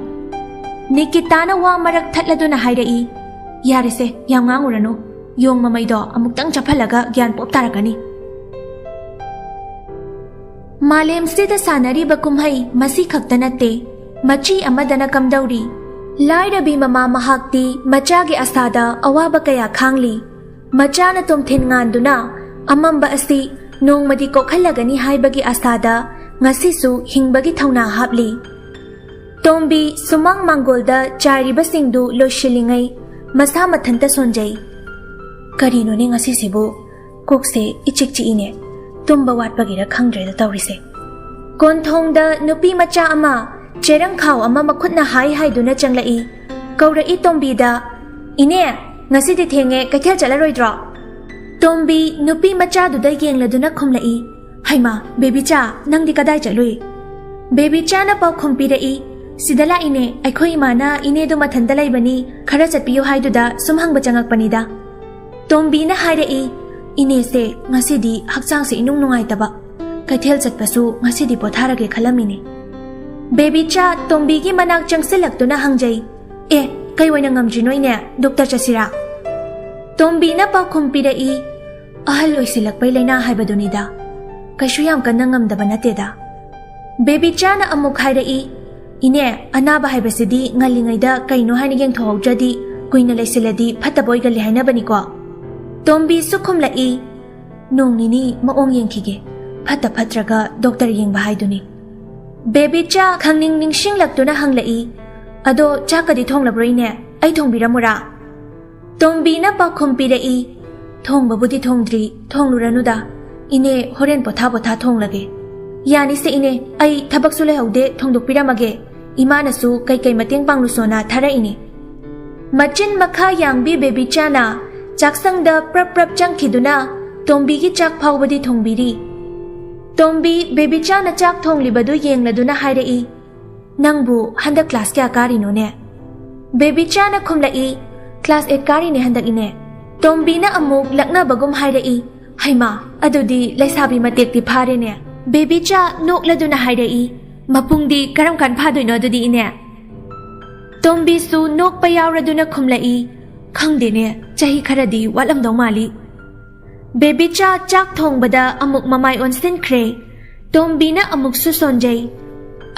ꯅꯤꯀꯤꯇꯥꯅ ꯋꯥ ꯃꯔꯛ ꯊꯠꯂꯗꯨꯅ ꯍꯥꯏꯔꯛꯏ, "ꯌꯥꯔꯦꯁꯦ, ꯌꯥꯝ ꯉꯥꯡꯉꯨꯔꯅꯨ꯫ ꯌꯣꯡ ꯃꯃꯩꯗꯣ ꯑꯃꯨꯛꯇꯪ ꯆꯞꯍꯜꯂꯒ ꯒ꯭ꯌꯥꯟ ꯄꯣꯞ ꯇꯥꯔꯛꯀꯅꯤ꯫" ꯃꯥꯂꯦꯝꯁꯤꯗ ꯁꯥꯟꯅꯔꯤꯕ ꯀꯨꯝꯍꯩ ꯃꯁꯤ ꯈꯛꯇ ꯅꯠꯇꯦ, ꯃꯆꯤ ꯑꯃꯗꯅ ꯀꯝꯗꯧꯔꯤ? ꯂꯥꯏꯔꯕꯤ ꯃꯃꯥ ꯃꯍꯥꯛꯇꯤ ꯃꯆꯥꯒꯤ ꯑꯁꯥꯗ ꯑꯋꯥꯕ ꯀꯌꯥ ꯈꯥꯡꯂꯤ꯫ ꯃꯆꯥꯅ ꯇꯨꯝꯊꯤꯟ ꯉꯥꯟꯗꯨꯅ ꯑꯃꯝꯕ ꯑꯁꯤ ꯅꯣꯡꯃꯗꯤ ꯀꯣꯛꯍꯜꯂꯒꯅꯤ ꯍꯥꯏꯕꯒꯤ ꯑꯁꯥꯗ ꯉꯁꯤꯁꯨ ꯍꯤꯡꯕꯒꯤ ꯊꯧꯅꯥ ꯍꯥꯞꯂꯤ꯫ ꯇꯣꯝꯕꯤ ꯁꯨꯃꯥꯡ ꯃꯥꯡꯒꯣꯜꯗ ꯆꯥꯏꯔꯤꯕꯁꯤꯡꯗꯨ ꯂꯣꯏꯁꯤꯜꯂꯤꯉꯩ ꯃꯁꯥ ꯃꯊꯟꯇ ꯁꯣꯟꯖꯩ꯫ "ꯀꯔꯤꯅꯣꯅꯦ ꯉꯁꯤꯁꯤꯕꯨ? ꯀꯣꯛꯁꯦ ꯏꯆꯤꯛ ꯆꯤꯛꯏꯅꯦ꯫ ꯇꯨꯝꯕ ꯋꯥꯠꯄꯒꯤꯔ ꯈꯪꯗ꯭ꯔꯦꯗ ꯇꯧꯔꯤꯁꯦ꯫" ꯀꯣꯟꯊꯣꯡꯗ ꯅꯨꯄꯤ ꯃꯆꯥ ꯑꯃ ꯆꯦꯔꯪ ꯈꯥꯎ ꯑꯃ ꯃꯈꯨꯠꯅ ꯍꯥꯏ ꯍꯥꯏꯗꯨꯅ ꯆꯪꯂꯛꯏ꯫ ꯀꯧꯔꯛꯏ ꯇꯣꯝꯕꯤꯗ, "ꯏꯅꯦ, ꯉꯁꯤꯗꯤ ꯊꯦꯡꯉꯦ, ꯀꯩꯊꯦꯜ ꯆꯠꯂꯔꯣꯏꯗ꯭ꯔꯣ?" ꯇꯣꯝꯕꯤ ꯅꯨꯄꯤ ꯃꯆꯥꯗꯨꯗ ꯌꯦꯡꯂꯗꯨꯅ ꯈꯨꯝꯂꯛꯏ, "ꯍꯩꯃꯥ, ꯕꯦꯕꯤꯆꯥ, ꯅꯪꯗꯤ ꯀꯗꯥꯏ ꯆꯠꯂꯨꯏ?" ꯕꯦꯕꯤꯆꯥꯅ ꯄꯥꯎꯈꯨꯝ ꯄꯤꯔꯛꯏ, "ꯁꯤꯗ ꯂꯥꯛꯏꯅꯦ, ꯑꯩꯈꯣꯏ ꯏꯃꯥꯅ ꯏꯅꯦꯗꯣ ꯃꯊꯟꯇ ꯂꯩꯕꯅꯤ, ꯈꯔ ꯆꯠꯄꯤꯌꯨ ꯍꯥꯏꯗꯨꯗ ꯁꯨꯝ ꯍꯪꯕ ꯆꯪꯉꯛꯄꯅꯤꯗ꯫" ꯇꯣꯝꯕꯤꯅ ꯍꯥꯏꯔꯛꯏ, "ꯏꯅꯦꯁꯦ ꯉꯁꯤꯗꯤ ꯍꯛꯆꯥꯡꯁꯦ ꯏꯅꯨꯡ ꯅꯨꯡꯉꯥꯏꯇꯕ, ꯀꯩꯊꯦꯜ ꯆꯠꯄꯁꯨ ꯉꯁꯤꯗꯤ ꯄꯣꯊꯥꯔꯒꯦ ꯈꯜꯂꯝꯃꯤꯅꯦ꯫" ꯕꯦꯕꯤꯆꯥ ꯇꯣꯝꯕꯤꯒꯤ ꯃꯅꯥꯛ ꯆꯪꯁꯤꯜꯂꯛꯇꯨꯅ ꯍꯪꯖꯩ, "ꯑꯦ, ꯀꯩ ꯑꯣꯏꯅ ꯉꯝꯗ꯭ꯔꯤꯅꯣ ꯏꯅꯦ? ꯗꯣꯛꯇꯔ ꯆꯠꯁꯤꯔꯥ?" ꯇꯣꯝꯕꯤꯅ ꯄꯥꯎꯈꯨꯝ ꯄꯤꯔꯛꯏ, "ꯑꯍꯜ ꯑꯣꯏꯁꯤꯜꯂꯛꯄꯩ ꯂꯥꯏꯅꯥ ꯍꯥꯏꯕꯗꯨꯅꯤꯗ, ꯀꯩꯁꯨ ꯌꯥꯝ ꯀꯟꯅ ꯉꯝꯗꯕ ꯅꯠꯇꯦꯗ꯫" ꯕꯦꯕꯤꯆꯥꯅ ꯑꯃꯨꯛ ꯍꯥꯏꯔꯛꯏ, "ꯏꯅꯦ, ꯑꯅꯥꯕ ꯍꯥꯏꯕꯁꯤꯗꯤ ꯉꯜꯂꯤꯉꯩꯗ ꯀꯩꯅꯣ ꯍꯥꯏꯅ ꯌꯦꯡꯊꯣꯛꯍꯧꯗ꯭ꯔꯗꯤ ꯀꯨꯏꯅ ꯂꯩꯁꯤꯜꯂꯗꯤ ꯐꯠꯇꯕ ꯑꯣꯏꯒꯜꯂꯤ ꯍꯥꯏꯅꯕꯅꯤꯀꯣ꯫" ꯇꯣꯝꯕꯤꯁꯨ ꯈꯨꯝꯂꯛꯏ, "ꯅꯣꯡ ꯅꯤꯅꯤ ꯃꯑꯣꯡ ꯌꯦꯡꯈꯤꯒꯦ, ꯐꯠꯇ ꯐꯠꯇ꯭ꯔꯒ ꯗꯣꯛꯇꯔ ꯌꯦꯡꯕ ꯍꯥꯏꯗꯨꯅꯤ꯫" ꯕꯦꯕꯤꯆꯥ ꯈꯪꯅꯤꯡ ꯅꯤꯡꯁꯤꯡꯂꯛꯇꯨꯅ ꯍꯪꯂꯛꯏ, "ꯑꯗꯣ ꯆꯥꯛꯀꯗꯤ ꯊꯣꯡꯂꯕ꯭ꯔꯣ ꯏꯅꯦ? ꯑꯩ ꯊꯣꯡꯕꯤꯔꯝꯃꯨꯔꯥ?" ꯇꯣꯝꯕꯤꯅ ꯄꯥꯎꯈꯨꯝ ꯄꯤꯔꯛꯏ, "ꯊꯣꯡꯕꯕꯨꯗꯤ ꯊꯣꯡꯗ꯭ꯔꯤ, ꯊꯣꯡꯂꯨꯔꯅꯨꯗ꯫ ꯏꯅꯦ, ꯍꯣꯔꯦꯟ ꯄꯣꯊꯥ ꯄꯣꯊꯥ ꯊꯣꯡꯂꯒꯦ꯫" "ꯌꯥꯅꯤꯁꯦ ꯏꯅꯦ, ꯑꯩ ꯊꯕꯛꯁꯨ ꯂꯩꯍꯧꯗꯦ, ꯊꯣꯡꯗꯣꯛꯄꯤꯔꯝꯃꯒꯦ꯫ ꯏꯃꯥꯅꯁꯨ ꯀꯩꯀꯩ ꯃꯇꯦꯡ ꯄꯥꯡꯂꯨꯁꯣꯅ ꯊꯥꯔꯛꯏꯅꯤ꯫" ꯃꯆꯤꯟ ꯃꯈꯥ ꯌꯥꯡꯕꯤ ꯕꯦꯕꯤꯆꯥꯅ ꯆꯥꯛꯁꯪꯗ ꯄ꯭ꯔꯞ ꯄ꯭ꯔꯞ ꯆꯪꯈꯤꯗꯨꯅ ꯇꯣꯝꯕꯤꯒꯤ ꯆꯥꯛ ꯐꯥꯎꯕꯗꯤ ꯊꯣꯡꯕꯤꯔꯤ꯫ ꯇꯣꯝꯕꯤ ꯕꯦꯕꯤꯆꯥꯅ ꯆꯥꯛ ꯊꯣꯡꯂꯤꯕꯗꯨ ꯌꯦꯡꯂꯗꯨꯅ ꯍꯥꯏꯔꯛꯏ, "ꯅꯪꯕꯨ ꯍꯟꯗꯛ ꯀ꯭ꯂꯥꯁ ꯀꯌꯥ ꯀꯥꯔꯤꯅꯣꯅꯦ?" ꯕꯦꯕꯤꯆꯥꯅ ꯈꯨꯝꯂꯛꯏ, "ꯀ꯭ꯂꯥꯁ ꯑꯩꯠ ꯀꯥꯔꯤꯅꯦ ꯍꯟꯗꯛ ꯏꯅꯦ꯫" ꯇꯣꯝꯕꯤꯅ ꯑꯃꯨꯛ ꯂꯛꯅꯕꯒꯨꯝ ꯍꯥꯏꯔꯛꯏ, "ꯍꯩꯃꯥ, ꯑꯗꯨꯗꯤ ꯂꯩꯁꯥꯕꯤ ꯃꯇꯦꯛꯇꯤ ꯐꯥꯔꯦꯅꯦ꯫" ꯕꯦꯕꯤꯆꯥ ꯅꯣꯛꯂꯗꯨꯅ ꯍꯥꯏꯔꯛꯏ, "ꯃꯄꯨꯡꯗꯤ ꯀꯔꯝ ꯀꯥꯟ ꯐꯥꯗꯣꯏꯅꯣ ꯑꯗꯨꯗꯤ ꯏꯅꯦ?" ꯇꯣꯝꯕꯤꯁꯨ ꯅꯣꯛꯄ ꯌꯥꯎꯔꯗꯨꯅ ꯈꯨꯝꯂꯛꯏ, "ꯈꯪꯗꯦꯅꯦ, ꯆꯍꯤ ꯈꯔꯗꯤ ꯋꯥꯠꯂꯝꯗꯧ ꯃꯥꯜꯂꯤ꯫" ꯕꯦꯕꯤꯆꯥ ꯆꯥꯛ ꯊꯣꯡꯕꯗ ꯑꯃꯨꯛ ꯃꯃꯥꯏ ꯑꯣꯟꯁꯤꯟꯈ꯭ꯔꯦ꯫ ꯇꯣꯝꯕꯤꯅ ꯑꯃꯨꯛꯁꯨ ꯁꯣꯟꯖꯩ,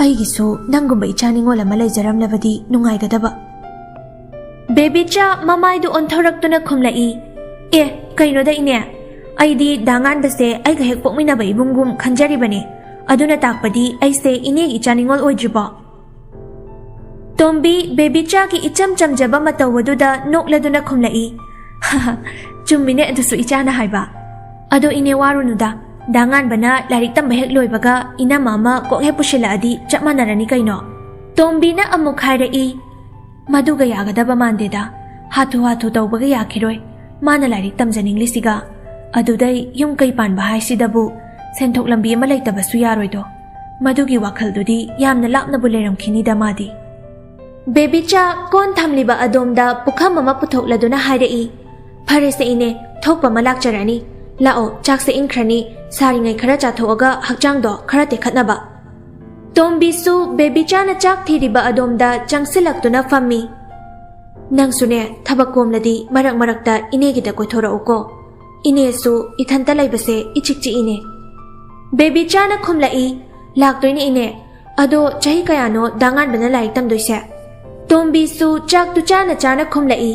"ꯑꯩꯒꯤꯁꯨ ꯅꯪꯒꯨꯝꯕ ꯏꯆꯥ ꯅꯤꯉꯣꯜ ꯑꯃ ꯂꯩꯖꯔꯝꯂꯕꯗꯤ ꯅꯨꯡꯉꯥꯏꯒꯗꯕ꯫" ꯕꯦꯕꯤꯆꯥ ꯃꯃꯥꯏꯗꯨ ꯑꯣꯟꯊꯣꯔꯛꯇꯨꯅ ꯈꯨꯝꯂꯛꯏ, "ꯑꯦ, ꯀꯩꯅꯣꯗ ꯏꯅꯦ, ꯑꯩꯗꯤ ꯗꯥ ꯉꯥꯟꯕꯁꯦ ꯑꯩꯒ ꯍꯦꯛ ꯄꯣꯛꯃꯤꯟꯅꯕ ꯏꯕꯨꯡꯒꯨꯝ ꯈꯟꯖꯔꯤꯕꯅꯤ꯫ ꯑꯗꯨꯅ ꯇꯥꯛꯄꯗꯤ ꯑꯩꯁꯦ ꯏꯅꯦꯒꯤ ꯏꯆꯥ ꯅꯤꯉꯣꯜ ꯑꯣꯏꯗ꯭ꯔꯤꯕꯣ?" ꯇꯣꯝꯕꯤ ꯕꯦꯕꯤꯆꯥꯒꯤ ꯏꯆꯝ ꯆꯝꯖꯕ ꯃꯇꯧ ꯑꯗꯨꯗ ꯅꯣꯛꯂꯗꯨꯅ ꯈꯨꯝꯂꯛꯏ, "ꯆꯨꯝꯃꯤꯅꯦ ꯑꯗꯨꯁꯨ ꯏꯆꯥꯅ ꯍꯥꯏꯕ꯫ ꯑꯗꯣ ꯏꯅꯦ ꯋꯥꯔꯨꯅꯨꯗ, ꯗꯥ ꯉꯥꯟꯕꯅ ꯂꯥꯏꯔꯤꯛ ꯇꯝꯕ ꯍꯦꯛ ꯂꯣꯏꯕꯒ ꯏꯅꯝꯃ ꯑꯃ ꯀꯣꯛ ꯍꯦꯛ ꯄꯨꯁꯤꯜꯂꯛꯑꯗꯤ ꯆꯞ ꯃꯥꯟꯅꯔꯅꯤ ꯀꯩꯅꯣ꯫" ꯇꯣꯝꯕꯤꯅ ꯑꯃꯨꯛ ꯍꯥꯏꯔꯛꯏ, "ꯃꯗꯨꯒ ꯌꯥꯒꯗꯕ ꯃꯥꯟꯗꯦꯗ, ꯍꯥꯊꯨ ꯍꯥꯊꯨ ꯇꯧꯕꯒ ꯌꯥꯈꯤꯔꯣꯏ꯫ ꯃꯥꯅ ꯂꯥꯏꯔꯤꯛ ꯇꯝꯖꯅꯤꯡꯂꯤꯁꯤꯒ, ꯑꯗꯨꯗꯩ ꯌꯨꯝ ꯀꯩ ꯄꯥꯟꯕ ꯍꯥꯏꯁꯤꯗꯕꯨ ꯁꯦꯟꯊꯣꯛ ꯂꯝꯕꯤ ꯑꯃ ꯂꯩꯇꯕꯁꯨ ꯌꯥꯔꯣꯏꯗꯣ꯫ ꯃꯗꯨꯒꯤ ꯋꯥꯈꯜꯗꯨꯗꯤ ꯌꯥꯝꯅ ꯂꯥꯞꯅꯕꯨ ꯂꯩꯔꯝꯈꯤꯅꯤꯗ ꯃꯥꯗꯤ꯫" ꯕꯦꯕꯤꯆꯥ ꯀꯣꯟ ꯊꯝꯂꯤꯕ ꯑꯗꯣꯝꯗ ꯄꯨꯈꯝ ꯑꯃ ꯄꯨꯊꯣꯛꯂꯗꯨꯅ ꯍꯥꯏꯔꯛꯏ, ꯐꯔꯦꯁꯦ ꯏꯅꯦ, ꯊꯣꯛꯄ ꯑꯃ ꯂꯥꯛꯆꯔꯅꯤ꯫ ꯂꯥꯛꯑꯣ, ꯆꯥꯛꯁꯦ ꯏꯪꯈ꯭ꯔꯅꯤ, ꯁꯥꯔꯤꯉꯩ ꯈꯔ ꯆꯥꯊꯣꯛꯑꯒ ꯍꯛꯆꯥꯡꯗꯣ ꯈꯔ ꯇꯦꯛꯈꯠꯅꯕ꯫ ꯇꯣꯝꯕꯤꯁꯨ ꯕꯦꯕꯤꯆꯥꯅ ꯆꯥꯛ ꯊꯤꯔꯤꯕ ꯑꯗꯣꯝꯗ ꯆꯪꯁꯤꯜꯂꯛꯇꯨꯅ ꯐꯝꯃꯤ꯫ ꯅꯪꯁꯨꯅꯦ, ꯊꯕꯛ ꯀꯣꯝꯂꯗꯤ ꯃꯔꯛ ꯃꯔꯛꯇ ꯏꯅꯦꯒꯤꯗ ꯀꯣꯏꯊꯣꯔꯛꯎꯀꯣ꯫ ꯏꯅꯦꯁꯨ ꯏꯊꯟꯇ ꯂꯩꯕꯁꯦ ꯏꯆꯤꯛ ꯆꯤꯛꯏꯅꯦ꯫ ꯕꯦꯕꯤꯆꯥꯅ ꯈꯨꯝꯂꯛꯏ, "ꯂꯥꯛꯇꯣꯏꯅꯦ ꯏꯅꯦ꯫ ꯑꯗꯣ ꯆꯍꯤ ꯀꯌꯥꯅꯣ ꯗꯥ ꯉꯥꯟꯕꯅ ꯂꯥꯏꯔꯤꯛ ꯇꯝꯗꯣꯏꯁꯦ?" ꯇꯣꯝꯕꯤꯁꯨ ꯆꯥꯛꯇꯨ ꯆꯥꯅ ꯆꯥꯅ ꯈꯨꯝꯂꯛꯏ,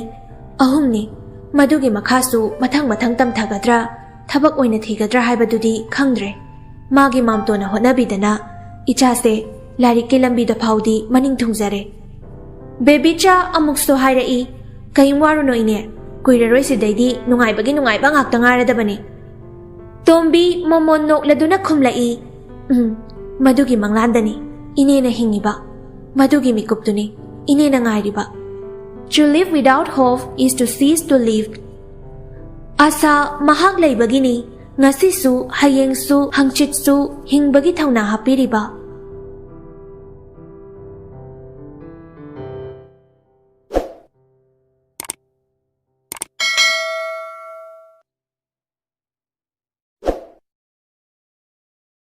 "ꯑꯍꯨꯝꯅꯤ꯫ ꯃꯗꯨꯒꯤ ꯃꯈꯥꯁꯨ ꯃꯊꯪ ꯃꯊꯪ ꯇꯝꯊꯒꯗ꯭ꯔꯥ, ꯊꯕꯛ ꯑꯣꯏꯅ ꯊꯤꯒꯗ꯭ꯔꯥ ꯍꯥꯏꯕꯗꯨꯗꯤ ꯈꯪꯗ꯭ꯔꯦ꯫ ꯃꯥꯒꯤ ꯃꯥꯝꯇꯣꯟꯅ ꯍꯣꯠꯅꯕꯤꯗꯅ ꯏꯆꯥꯁꯦ ꯂꯥꯏꯔꯤꯛꯀꯤ ꯂꯝꯕꯤꯗ ꯐꯥꯎꯗꯤ ꯃꯅꯤꯡ ꯊꯨꯡꯖꯔꯦ꯫" ꯕꯦꯕꯤꯆꯥ ꯑꯃꯨꯛꯁꯨ ꯍꯥꯏꯔꯛꯏ, "ꯀꯩꯝ ꯋꯥꯔꯨꯅꯣ ꯏꯅꯦ, ꯀꯨꯏꯔꯔꯣꯏ ꯁꯤꯗꯩꯗꯤ ꯅꯨꯡꯉꯥꯏꯕꯒꯤ ꯅꯨꯡꯉꯥꯏꯕ ꯉꯥꯛꯇ ꯉꯥꯏꯔꯗꯕꯅꯤ꯫" ꯇꯣꯝꯕꯤ ꯃꯣꯃꯣꯟ ꯅꯣꯛꯂꯗꯨꯅ ꯈꯨꯝꯂꯛꯏ, "ꯎꯝ, ꯃꯗꯨꯒꯤ ꯃꯪꯂꯥꯟꯗꯅꯤ ꯏꯅꯦꯅ ꯍꯤꯡꯉꯤꯕ, ꯃꯗꯨꯒꯤ ꯃꯤꯀꯨꯞꯇꯨꯅꯤ ꯏꯅꯦꯅ ꯉꯥꯏꯔꯤꯕ꯫ To live without hope is to cease to live꯫ ꯑꯥꯁꯥ ꯃꯍꯥꯛ ꯂꯩꯕꯒꯤꯅꯤ ꯉꯁꯤꯁꯨ, ꯍꯌꯦꯡꯁꯨ, ꯍꯪꯆꯤꯠꯁꯨ ꯍꯤꯡꯕꯒꯤ ꯊꯧꯅꯥ ꯍꯥꯞꯄꯤꯔꯤꯕ꯫